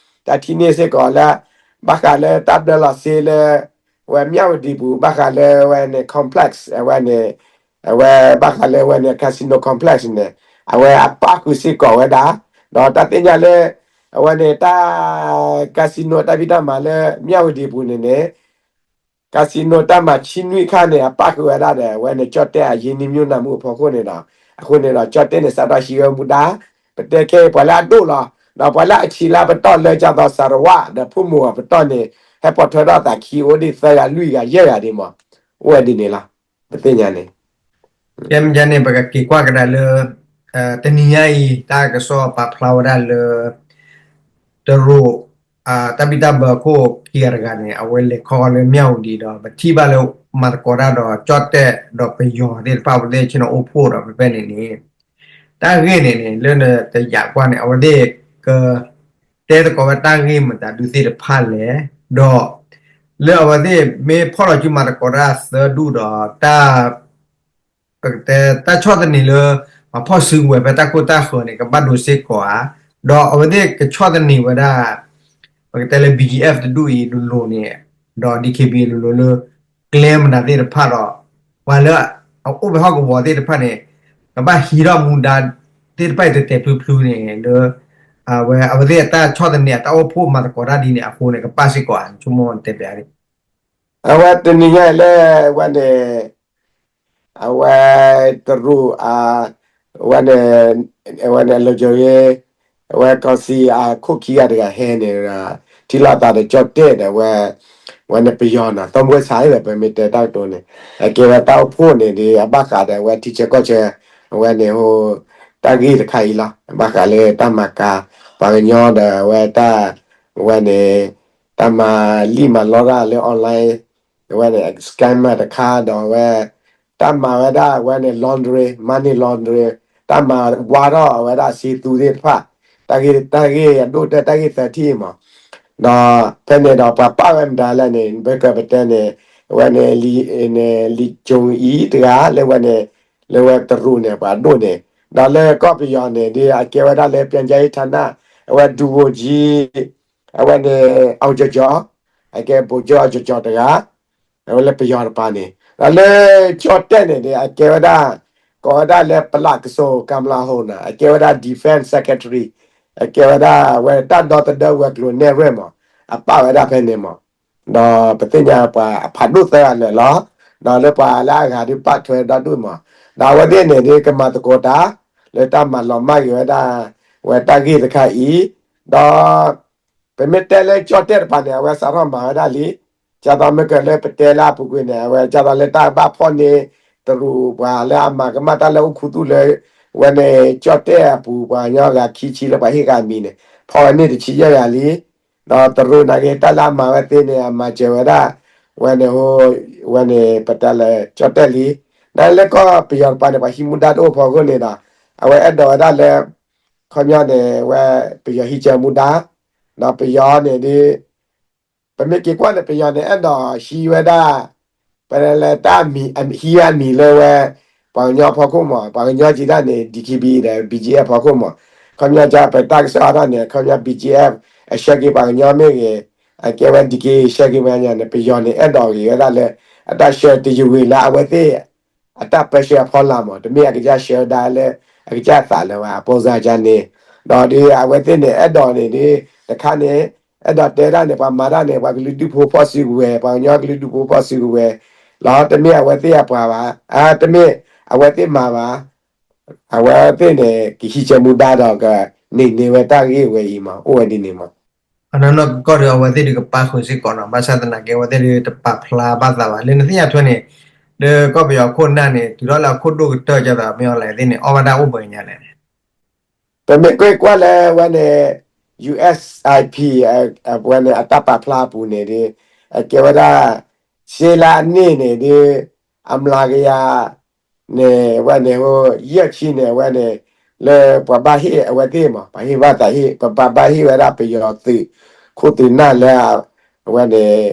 တၢ်ထံၣ်န့ၢ်စ့ၢ်ကီးလၢ ဘၣ်ဃးလၢတၢ်ဘျၢလီၤစ့လၢ ဝဲမၠၣ်ဝတံၤပူၤ ဘၣ်ဃးလၢဝဲန့ၣ် complex အဝဲန့ၣ် အဝဲဘၣ်ဃးလၢဝဲန့ၣ် casino complex န့ၣ် အဝဲအပၣ်ဃုာ်စ့ၢ်ကီးဝဲဒၣ်, ဒီးတၢ်သ့ၣ်ညါလၢ အဝဲန့ၣ်တၢ် casino တၢ်ဖံးတၢ်မၤလၢမၠၣ်ဝတံၤပူၤန့ၣ်န့ၣ် casino တၢ်မၤဆံနွံခါန့ၣ် အပၣ်ဃုာ်ဝဲဒၣ်ဒီး အဝဲန့ၣ် ကၠီၣ်တဲၣ်အရင်းနှီးမြှုပ်နှံမှုအဖီခိၣ်န့ၣ်ဒီး အဃိန့ၣ်ဒီး ကၠီၣ်တဲၣ်န့ၣ် စးထီၣ်ဟံးဝဲမူဒါ, ပတဲခဲအံၤ ပှၤလၢအဒိၣ်လီၤ, ဒီးပှၤလၢအဆံးလၢပတီၢ်လၢကၢ်သိးစးရဝး ဒီးဖုၣ်မိၢ်အပတီၢ်န့ၣ် ဟဲပိာ်ထွဲထီၣ်သးခံ အိၣ်ဒံးသၢဂၤလွံၢ်ဂၤယဲၢ်ဂၤဒံးမး, အိၣ်ဝဲဒ်န့ၣ်လီၤ, ပသ့ၣ်ညါန့ၣ် ကဲမ့ၢ်န့ၣ် ပကက့ၤကွၢ်ကဒါလၢ တနံၤညါအံၤ တၢ်ကစီၣ်ပာ်ဖျါဝဲဒၣ်လၢ တရူး တၢ်ဘံၣ်တၢ်ဘၢခိၣ်ခံဂၤတဂၤန့ၣ် အဝဲလဲၤခီလၢမၠၣ်ဝတံၤဒီး ပထံၣ်ဘၣ်လၢမၤသကိးတၢ်ဒီးကၠီၣ်တဲၣ်ဒီးပယီၤသ့ၣ်တဖၣ် ပသ့ၣ်ဆ့ၣ်နီၤအိၣ်ဖှိၣ်ဒီး ဖဲဖဲန့ၣ်န့ၣ် တၢ်ဂ့ၢ်န့ၣ်န့ၣ် လၢနတယာ်ကွၢ်န့ၣ် အဝဲသ့ၣ်က တဲသကိးဝဲတၢ်ဂ့ၢ်မတၤဒုးသ့ၣ်တဖၣ်လဲၣ်, ဒီး လၢအဝဲသ့ၣ်မ့ၢ်ဖီၣ်လီၤစုမၤသကိးတၢ်သၢဒူၣ်ဒီး တၢ် ပကတဲတၢ်ဆီၣ်သနံးလၢ ပှၤဖီၣ်စုကဝဲၤဖဲတၢ်ခိတၢ်ဃၢၤန့ၣ် ကဘၣ်ဒိစ့ၢ်ကီးဧါ, ဒီးအဝဲသ့ၣ်ကဆီၣ်သနံးဝဲဒၣ် ပကတဲလၢ ဘီကၠံအၣ် တဒူၣ်အံၤလိၤလိၤန့ၣ်, ဒီး ဒံၣ်ခ့ဘံ လိၤလိၤလၢ ကျဲမနုၤသ့ၣ်တဖၣ်ဒီး ပှၤလၢအအိၣ်ဖဲဟီၣ်ကဝီၤသ့ၣ်တဖၣ်န့ၣ် ကဘၣ်ဟံးထီၣ်မူဒါသ့ၣ်တဖၣ်အံၤ တဲာ်တဲာ်ဖျုးဖျုးန့ၣ် လၢ အဝဲ အဝဲသ့ၣ်အတၢ်ဆီၣ်သနံးအတၢ်အိၣ်ဖှိၣ်မၤသကိးတၢ်ဒ်န့ၣ်အဃိန့ၣ် ကပၣ်စ့ၢ်ကီးဧါ, ဆိကမိၣ်တဲပျးဒ် အဝဲတနံၤညါအံၤလၢ အဝဲန့ၣ် အဝဲ တရူး အဝဲန့ၣ် အဝဲန့ၣ် အလိၤကၠီၤရ့ အဝဲ ကောင်စီ အခိၣ်ခံဂၤတဂၤဟဲန့ၣ် ထံၣ်လိာ်သးဒီးကၠီၣ်တဲၣ်ဒီး အဝဲ အဝဲန့ၣ်ပယီၤနီၤ သီမူဝဲဆါဒီး ပမ့ၢ်တဲတၢ်ကတိၤန့ၣ် အကဲဝဲတၢ်အိၣ်ဖှိၣ်န့ၣ်ဒီး အဘၣ်ဃးဒီးအဝဲထံဆၢကီၢ်ဆၢ အဝဲန့ၣ် တၢ်ဂ့ၢ်တခါအံၤလီၤ. ဘၣ်ဃးလၢတၢ်မၤကၤ ပှၤကညီဒီးအဝဲတၢ် အဝဲန့ၣ် တၢ်မၤလံၣ်မၤလီတၢ်လၢ online အဝဲန့ၣ် scammer တခါဒီးအဝဲ တၢ်မၤဝဲဒၣ်အဝဲန့ၣ် laundering, money laundering, တၢ်မၤဝါထီၣ်အဝဲဒၣ်စ့သူသ့ၣ်တဖၣ်, တၢ်ဂ့ၢ် တၢ်ဂ့ၢ်အဒိၣ်တဲတၢ်ဂ့ၢ်သၢထံၣ်မး, ဒီးဖဲန့ၣ်ဒီးပှၤပာ်ဝဲမတၤလဲၣ်န့ၣ် ပကပတဲန့ၣ် အဝဲန့ၣ် လံာ်ကၠိအံၤတဂၤ လၢဝဲန့ၣ် လၢဝဲတရူးန့ၣ် ပှၤဒိၣ်န့ၣ်, ဒီးလၢကီၢ်ပယီၤန့ၣ် ဒ်အကဲဝဲဒၣ်လၢ ပြန်ကြားရေးဌာန အဝဲ ဒုဗိုလ်ကြီး အဝဲန့ၣ် အောင်ကျော်ကျော်, အကဲ ဗိုလ်ချုပ် အောင်ကျော်ကျော် တဂၤ, အဝဲလၢပယီၤတပၤန့ၣ်, ဒီးလၢကၠီၣ်တဲၣ်န့ၣ်ဒီး အကဲဝဲဒၣ် ကိးဝဲဒၣ်လၢ ပလးကစိၤ ကမလဟို န့ၣ် အကဲဝဲဒၣ် defense secretary, အကဲဝဲဒၣ်ဝဲတၢ်ဒီသဒၢဝဲၤကျိၤနဲၣ်ရွဲၣ်မး, အပာ်ဝဲဒၣ်ဖဲန့ၣ်မး, ဒီးပသ့ၣ်ညါပှၤအဖးဒိၣ်သၢဂၤလၢာ်လီၤ, ဒီးလၢပှၤလၢအဂၤဒုးပာ်ထွဲဒီဒူၣ်မး, ဒီးအဝဲသ့ၣ်န့ၣ်ဒီး ကမၤသကိးတၢ် လၢတၢ်မၤလီၤမၢ်က့ၤဝဲဒၣ် ဝဲတၢ်ဂ့ၢ်တခါအံၤ, ဒီး ပမ့ၢ်တဲလၢကၠီၣ်တဲၣ်တပၤန့ၣ် အဝဲစးထီၣ်မၤဝဲဒၣ်လံ, ကၢ်သိးမ့ၢ်ကလၢပတဲလၢအပူၤကွံာ်န့ၣ် အဝဲကၢ်သိးလၢတၢ်ဘၣ်ဖီၣ်န့ၢ် တရူးပှၤလၢအမၤကမၣ်တၢ်လၢအိၣ်ခူသူၣ်လၢ ဝဲန့ၣ်ကၠီၣ်တဲၣ်အပူၤ ပှၤကညီဂၤခံဆံလၢပှၤဟ့ၣ်ဂၤအမံၤန့ၣ် ဖီၣ်ဝဲန့ၢ်တဆံယဲၢ်ဂၤလံ, ဒီးတရူးနာ်က့ တၢ်လၢအမၤဝဲသ့န့ၣ် အမၤစၢၤဝဲဒၣ် ဝဲန့ၣ် ဝဲန့ၣ်ပတဲလၢကၠီၣ်တဲၣ်လံ, နာ်လၢကီၢ်ပယီၤတပၤန့ၣ် ပှၤဟံးမူဒါတအိၣ်ဖီခိၣ်န့ၣ်ဒီး အဝဲအဲၣ်ဒိးဝဲဒၣ်လၢ ခီပညီန့ၣ် ဝဲပယီၤဟံးစၢၤမူဒါ, ဒီးပယီၤန့ၣ်ဒီး ပမ့ၢ်က့ၤကွၢ်န့ၣ် ပယီၤန့ၣ် အဲၣ်ဒိးဟံးဝဲဒၣ် ပလဲၤတၢ်အမံၤ ဟံးဝဲအမံၤလၢဝဲ ပှၤကညီဖီခိၣ်မး, ပှၤကညီက့ၤတၢ်န့ၣ် DKBA ဒီး BGF ဖီခိၣ်မး, ခီပညီကပတၢ်ကစီၣ်အါထီၣ်န့ၣ် ခီပညီ BGF အဆှၢက့ၤပှၤကညီမ့ၢ်ဂ့ၤ, အကဲဝဲ DKBA ဆှၢက့ၤပှၤကညီန့ၣ် ပယီၤန့ၣ် အဲၣ်ဒိးဂ့ၤဝဲဒၣ်လၢ အတၢ်ဆှၢတယုၢ်ဝံၤလၢအဝဲသ့ၣ် အတၢ်ပၢဆှၢအဖီလာ်မး, တမ့ၢ်အကစၢ်ဆှၢဒၣ်လၢ အကစၢ်သးလၢၤဘၣ် အပိစၢ်ကန့ၣ်, ဒီးဒ်အဝဲသ့ၣ်န့ၣ် အဲၣ်ဒိးန့ၣ်ဒ် တခါန့ၣ် အဲၣ်ဒိးတဲဒၣ်န့ၣ် ပှၤမၤတၢ်န့ၣ် ပှၤကလုာ်ဒူၣ်ဖိဖီၣ်စုကဝဲၤ, ပှၤကညီကလုာ်ဒူၣ်ဖိဖီၣ်စုကဝဲၤလီၤ, တမ့ၢ်အဝဲသ့ၣ်အပှၤဘၣ်, တမ့ၢ်အဝဲသ့ၣ်မၤဘၣ်, အဝဲသ့ၣ်န့ၣ် ကဟံးစၢၤမူဒါဒီးကန့ၢ်န့ၢ်ဝဲတၢ်ဂ့ၢ်ဝဲအံၤမး, အိၣ်ဝဲဒ်န့ၣ်မး အနီၢ်နီၢ်ကီၢ်ဒီး အဝဲသ့ၣ်ဒုးကပာ်ဃုာ်စ့ၢ်ကီးနီၤ, ဘၣ်ဆၣ်သနာ်က့ အဝဲသ့ၣ်ဒုးတပာ်ဖျါဘၣ်သးဘၣ်. လၢနသ့ၣ်ညါထွဲန့ၣ်, လၢကီၢ်ပယီၤခိၣ်နၢ်န့ၣ် တုၤထီၣ်လၢအခိၣ်ဒိၣ်ကတၢၢ်ကၢ်သး မ့ၢ်အီၤလဲၣ်သ့ၣ်န့ၣ် အီၣ်ဘၣ်တၢ်အိၣ်ဘၢညါလဲၣ်. ပမ့ၢ်ကွၢ်ကွၢ်လၢဝဲန့ၣ် ယူၢ်အၣ်စၣ်အၣ်ပံၤ အဝဲန့ၣ် အတၢ်ပာ်ဖျါအပူၤန့ၣ်ဒီး အကဲဝဲဒၣ် ရှဲလၢအန့ၢ်န့ၣ်ဒီး အမျးကယၤ န့ၣ် အဝဲန့ၣ် ယဲၢ်ဆံန့ၣ် အဝဲန့ၣ် လၢပှၤဘၣ်ဟ့ၣ်အဝဲသ့ၣ်မး, ပှၤဟ့ၣ်ဘၣ်သးဟ့ၣ် ပပာ်ဘၣ်ဟ့ၣ်ဝဲဒၣ်ပယီၤသုး ခိၣ်သုးနၢ်လၢ အဝဲန့ၣ်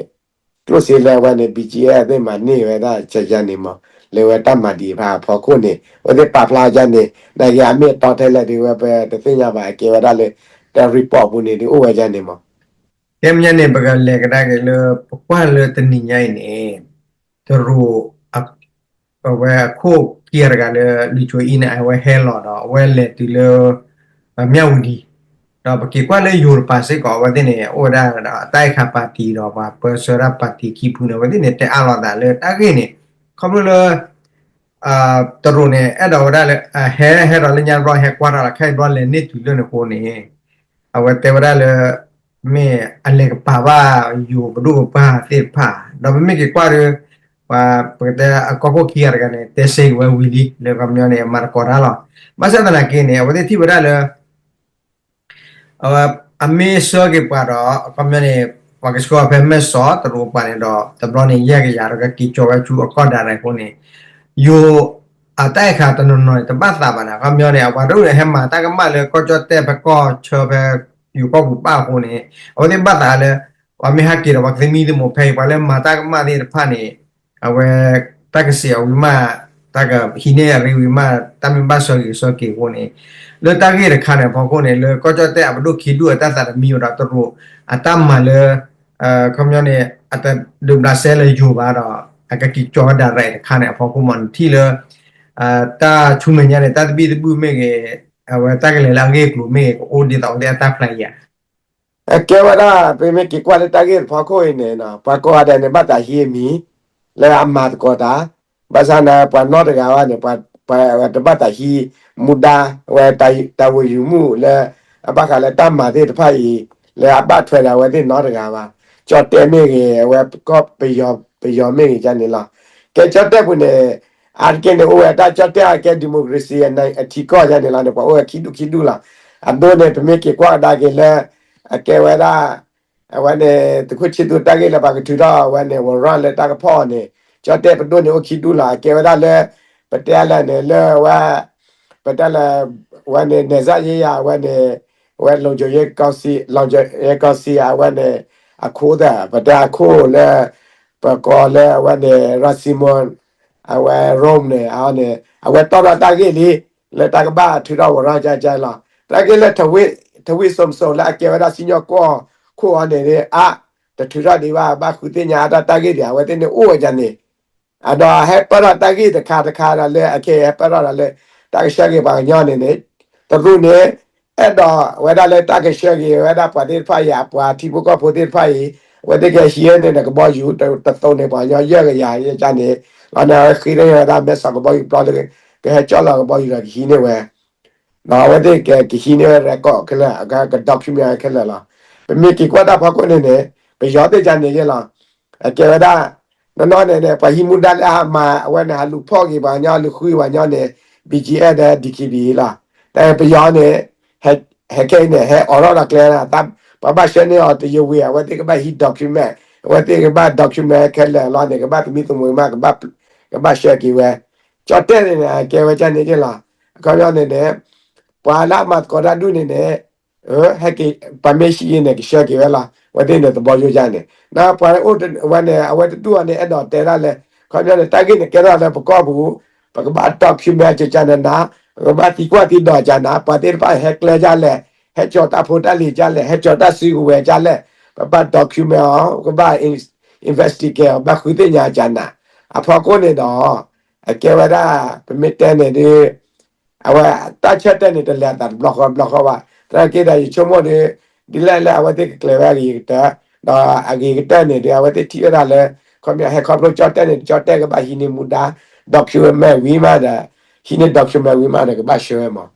ကျိၣ်စ့လၢအဝဲန့ၣ် ဘံၣ်ကၠံအဲၣ် သ့ၣ်မၤန့ၢ်ဝဲဒၣ်ကယၤန့ၣ်မး, လၢဝဲတၢ်မၤဒံးဖးအဖီခိၣ်န့ၣ် အဝဲသ့ၣ်ပာ်ဖျါကယၤန့ၣ်, နာ်က့အမ့ၢ်အတီထဲလဲၣ်ဒီး ဝဲပတသ့ၣ်ညါဘၣ်, အကဲဝဲဒၣ်လၢ တၢ် report ပူၤန့ၣ်ဒီးအိၣ်ဝဲကယၤန့ၣ်မး. ကဲမဲာ်ညါန့ၣ် ပကလဲၤကဒါက့ၤလၢ ပကွၢ်လၢတနံၤညါအံၤန့ၣ် တရူး အဝဲအခိၣ်ခံဂၤတဂၤလၢ လွံၢ်ဆိအံၤန့ၣ် အဝဲဟဲလီၤဒီး အဝဲလဲၤတုၤလၢ မၠၣ်ဝတံၤ, ဒီးပက့ၤကွၢ်လၢယိၤတပၤစ့ၢ်ကီး အဝဲသ့ၣ်န့ၣ် အိၣ်ဝဲဒၣ်ဒီးအတၢ်အဲၣ်ခါပၣ်တံၣ်ဒီး ပှၤပၢဆှၢတၢ်ပၣ်တံၣ်ခံဖုန့ၣ် အဝဲသ့ၣ်န့ၣ် တဲအါလိာ်သးလၢတၢ်ဂ့ၢ်န့ၣ် ခီဖျိလၢ တရူးန့ၣ် အဲၣ်ဒိးဝဲဒၣ်လၢ ဟဲ ဟဲဒီးလၢညါတဘျီ ဟဲကွၢ်တၢ်လီၤ ခဲအံၤတဘျီလဲၤန့ၢ်တုၤလၢန့ၣ်အဃိန့ၣ် အဝဲတဲဝဲဒၣ်လၢ မ့ၢ်အလဲၤကပာ်ဘၣ်ယိၤပဒိၣ်ပပှၢ်သ့ၣ်တဖၣ် ဒီးပမ့ၢ်က့ၤကွၢ်ဒီး ပှၤပကတဲအကီၢ်ခိၣ်ခံဂၤတဂၤန့ၣ် တဲစ့က့ၤဝဲဝံၤလံ လၢခီပညီန့ၣ် မၤသကိးတၢ်လီၤ. ဘၣ်ဆၣ်သနာ်က့န့ၣ် အဝဲသ့ၣ်ထံၣ်ဝဲဒၣ်လၢ အဝဲ အမ့ၢ်ဆှၢက့ၤပှၤဒီး အခီပညီန့ၣ် ပှၤကဆှၢဖဲမဲၢ်စီး တရူးပှၤန့ၣ်ဒီး တဘျီန့ၣ် ယဲၢ်ကယၤဒီးကက့ၤကၠီၤဝဲဆူအကီၢ်ဒၣ်ရဲၣ်အဃိန့ၣ် ယိၤ အတၢ်အဲၣ်ခါတနီၤနီၤန့ၣ် တဘၣ်သးဘၣ်န့ၣ် အခီပညီန့ၣ် အပှၤတရူးန့ၣ် ဟဲမၤတၢ်ကမၣ်လၢကီၢ်ကၠီၣ်တဲၣ်ဖဲကီၢ်ဆၢဖဲ ယိၤကီၢ်ပူၤဘၣ်အဃိန့ၣ် အဝဲသ့ၣ်ဘၣ်သးလၢ ပှၤမ့ၢ်ဟးက့ၤဒီးပှၤကသမံသမိးဖဲအံၤ ပှၤလၢမၤတၢ်ကမၣ်သ့ၣ်တဖၣ်န့ၣ် အဝဲ တၢ်ကစံးအီၤဝံၤမး တၢ်ကဟံးန့ၢ်အရ့ဝံၤမး တၢ်မ့ၢ်ဘၣ်ဆှၢက့ၤဆှၢက့ၤအဃိန့ၣ် လၢတၢ်ဂ့ၢ်တခါန့ၣ်အဖီခိၣ်န့ၣ် လၢကီၢ်ကၠီၣ်တဲၣ်အပဒိၣ်ခံဒူၣ်အတၢ်သးတမံၤဒီးတရူး အတၢ်မၤလၢ ခီပညီန့ၣ် အတဒုးဘျးစဲလၢယိၤဘၣ်ဒီး အကက့ၤကၠီၤဝဲဒၣ်ရဲၣ်တခါန့ၣ်အဖီခိၣ်မး နထံၣ်လၢ တၢ်ဆူမဲာ်ညါန့ၣ် တၢ်သဘံၣ်သဘုၣ်မ့ၢ်ဂ့ၤ အဝဲတၢ်ကလဲၤလၢအဂ့ၢ်အကျိၤမ့ၢ်ဂ့ၤ ကအိၣ်ဒ်သိးအဝဲသ့ၣ်အတၢ်ဖျါယံၤဧါ. အကဲဝဲဒၣ် ပမ့ၢ်က့ၤကွၢ်လၢတၢ်ဂ့ၢ်တဖီခိၣ်အံၤန့ၣ် ပှၤကိးဂၤဒဲးန့ၣ် ဘၣ်သးဟံးအမံၤ လၢအမၤသကိးတၢ်, ဘၣ်ဆၣ်န့ၣ် ပှၤနီတဂၤဘၣ်န့ၣ် ပှၤတဘၣ်သးဟံးမူဒါ အဝဲတၢ်ဝဲၢ်ယူၤမုၣ်လၢ အဘၣ်ဃးလၢတၢ်မၤသ့ၣ်တဖၣ်အံၤ လၢအဘၣ်ထွဲဒီးအဝဲသ့ၣ်နီတဂၤဘၣ်. ကၠီၣ်တဲၣ်မ့ၢ်ဂ့ၤ အဝဲကီၢ်ပယီၤ ပယီၤမ့ၢ်ဂ့ၤန့ၣ်လီၤ. ကဲကၠီၣ်တဲၣ်ပူၤန့ၣ် အါတက့ၢ်န့ၣ် အိၣ်ဝဲတၢ်ကၠီၣ်တဲၣ်အကဲ democracy အထံကီၢ်န့ၣ်လီၤန့ၣ် ပှၤအိၣ်ဝဲခံဒူၣ်ခံဒူၣ်လီၤ. အဒိန့ၣ် ပမ့ၢ်က့ၤကွၢ်ကဒါက့ၤလၢ အကဲဝဲဒၣ် အဝဲန့ၣ် သုးခိၣ်ဆံသူတၢ်ဂ့ၢ်လၢပှၤကထုးထီၣ်အဝဲန့ၣ် warrant လၢတၢ်ကဖီၣ်အီၤန့ၣ် ကၠီၣ်တဲၣ်ပဒိၣ်န့ၣ်အိၣ်ခံဒူၣ်လီၤ. အကဲဝဲဒၣ်လၢ ပတဲလၢန့ၣ် လၢဝဲ ပတဲလၢ ဝဲန့ၣ် နဲၣ်စၢ်ယ့ယၤ အဝဲန့ၣ် ဝဲ လုံခြုံရေးကောင်စီ လုံခြုံရေးကောင်စီ အဝဲန့ၣ် အခိၣ်သၢ ပတဲအခိၣ်လၢ ပကိးလၢအဝဲန့ၣ် ရၤစံမွန် အဝဲ ရိၣ်န့ၣ် အန့ၣ် အဝဲတီၣ်ထီၣ်တၢ်ဂ့ၢ်လံ လၢတၢ်ကဘၣ်ထုးထီၣ် warrant ကကလီၤ. တၢ်ဂ့ၢ်လၢ ထဝ့ၣ်စိမိၤစိၤ လၢအကဲဝဲဒၣ်စံၣ်ညီၣ်ကွီၢ်ခိၣ်အီၤန့ၣ် အါ တထုးထီၣ်ဒံးဘၣ် ဘၣ်ဃုသ့ၣ်ညါအါတၢ်တၢ်ဂ့ၢ်ဒံး အဝဲသ့ၣ်န့ၣ်အိၣ်ဝဲဒၣ်န့ၣ် အဒီးဟဲပၢၢ်ထီၣ်တၢ်ဂ့ၢ်တခါတခါဒီးလၢအခဲအံၤဟဲပၢၢ်ထီၣ်ဒီးလၢ တၢ်ကဆှၢက့ၤပှၤကညီန့ၣ်န့ၣ် တရူးန့ၣ် အဲၣ်ဒိးဝဲဒၣ်လၢတၢ်ကဆှၢက့ၤဝဲဒၣ်ပှၤသ့ၣ်တဖၣ်အံၤ အပှၤထံဖိကီၢ်ဖိသ့ၣ်တဖၣ်အံၤ အဝဲသ့ၣ်ကဟံးန့ၢ်န့ၣ်ကဘီယူၤ တသိးန့ၣ်ပှၤကညီယဲၢ်ကယၤယဲၢ်ကန့ၣ် လီၤန့ၣ် အဝဲဃ့ထီၣ်ဝဲဒၣ်မဲၢ်ဆီးကဘီယူၤပျီလၢ ကဟဲကၠီၣ်လီၤကဘီယူၤဒီးကဟံးန့ၢ်ဝဲ ဒီးအဝဲသ့ၣ်ကဟံးန့ၢ်ဝဲ record ခဲလၢာ် အက က document ခဲလၢာ်လီၤ. ပမ့ၢ်က့ၤကွၢ်တၢ်ဖီခိၣ်န့ၣ်န့ၣ် ပယီၤသ့ၣ်ကန့ၣ်ယဲၢ်လီၤ. အကဲဝဲဒၣ် နီၢ်နီၢ်န့ၣ်န့ၣ် ပှၤဟံးမူဒါလၢအမၤအဝဲန့ၣ် ဟးလူၤဖီၣ်က့ၤပှၤကညီ လူၤဃုပှၤကညီန့ၣ် ဘံၣ်ကၠံအဲၣ်ဒီး ဒံၣ်ခံဘံၣ် လီၤ. တၢ်ပယီၤန့ၣ် ဟဲခဲအံၤန့ၣ် ဟဲအိးထီၣ်ဒီးကျဲ ပှၤဘၣ်ဆှၢန့ၢ်အီၤတယဝ့ၤ အဝဲသ့ၣ်ကဘၣ်ဟံး document အဝဲသ့ၣ်ကဘၣ် document ခဲလၢာ်လီၤန့ၣ် ကဘၣ်သမံသမိးမး ကဘၣ်ဆှၢက့ၤဝဲ ကၠီၣ်တဲၣ်န့ၣ်န့ၣ် အကဲဝဲကန့ၣ်ယဲၢ်လီၤ. အခီပညီန့ၣ်န့ၣ် ပှၤလၢအမၤသကိးတၢ်ဒူၣ်န့ၣ်န့ၣ် ဟဲက့ၤ ပှၤမ့ၢ်ဟံးအံၤန့ၣ် ကဆှၢက့ၤဝဲလီၤ. အဝဲသ့ၣ်န့ၣ်သဘီယိယါန့ၣ် ပှၤအိၣ်ဝဲန့ၣ် အဝဲတဒူၣ်အီၤန့ၣ် အဲၣ်ဒိးတဲဒၣ်လၢ ခီပညီန့ၣ် တၢ်ဂ့ၢ်န့ၣ်ကဲထီၣ်လၢပကီၢ်ပူၤ ပကဘၣ် document ကကနနၤ ပကဘၣ်သံကွၢ်သံဒိးကနၤ ပှၤသ့ၣ်တဖၣ်ဟဲကျဲဒ်လဲၣ် ဟဲကၠီၤတၢ်ဖိတၢ်လံၤဒ်လဲၣ် ဟဲကၠီၤတၢ်စုကဝဲၤဒ်လဲၣ် ပဘၣ် document အီၤ ပကဘၣ် investigate အီၤ ဘၣ်ဃုသ့ၣ်ညါကနၤ အဖီခိၣ်န့ၣ်ဒီး အကဲဝဲဒၣ် ပမ့ၢ်တဲန့ၣ်ဒီး အဝဲတၢ်ဆၢတဲာ်န့ၣ် တလဲၤအသးတဘျီဃီတဘျီဃီဘၣ်. သနာ်က့ဒီး ယဆိကမိၣ်ဒီး ဒ်လဲၣ်လၢအဝဲသ့ၣ်ကကျဲၤဝဲအဂ့ၤကတၢၢ် ဒီးအဂ့ၤကတၢၢ်န့ၣ်ဒီး အဝဲသ့ၣ်ထံၣ်ဝဲဒၣ်လၢ ခီပညီဟဲခီဖျိကၠီၣ်တဲၣ်န့ၣ် ကၠီၣ်တဲၣ်ကဘၣ်ဟံးန့ၢ်မူဒါ document ဝံၤမးဒီး ဟံးန့ၢ် document ဝံၤမးဒီး ကဘၣ်ဆှၢဝဲမး.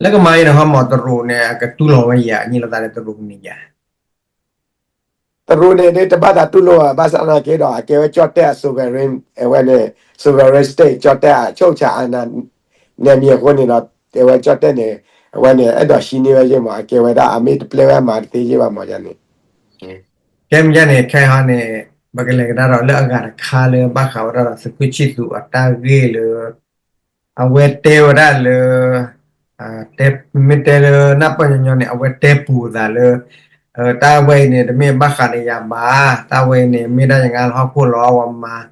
လၢကမၤအံၤန့ၣ် ဟီမးတရူးန့ၣ် အကတူၢ်လိာ်ဝဲယၤ အညိၣ်လီၤသးလၢတရူးကန့ၢ်ယၤ တရူးန့ၣ်ဒ်တဘၣ်သးတူၢ်လိာ်ဘၣ်ဆၣ်သနာ်က့ဒီး အကဲဝဲကၠီၣ်တဲၣ်အ sovereign အဝဲန့ၣ် sovereign state ကၠီၣ်တဲၣ်အ ချုပ်အခြာအာဏာ နယ်မြေ အဃိန့ၣ်ဒီး အဝဲကၠီၣ်တဲၣ်န့ၣ် အဝဲန့ၣ် အဲၣ်ဒိးဟံးန့ၢ်ဝဲယ့ၢ်မး အကဲဝဲဒၣ်အမ့ၢ်တပျဲဝဲမၤတသ့ယ့ၢ်ဘၣ်မးယန့ၣ် ကဲမ့ၢ်ယန့ၣ် ခဲအံၤဟီန့ၣ် ပကလဲၤကဒါဒီးလၢအဂၤတခါလၢဘၣ်ဃးဝဲဒၣ်ဒီးသုးခိၣ်ဆံၣ်သူးအတၢ်ဂ့ၢ်လၢ အဝဲတဲဝဲဒၣ်လၢ မ့ၢ်တဲလၢနၢ်ပၢၢ်ညီညီန့ၣ် အဝဲတဲပူၤအသးလၢ တၢ်ဝဲအံၤန့ၣ် တမ့ၢ်ဘၣ်ဃးဒီးယၤဘၣ်, တၢ်ဝဲအံၤန့ၣ် မ့ၢ်ဒၣ်ယငါလၢဟီၣ်ခိၣ်လီၤ, ပှၤမၤ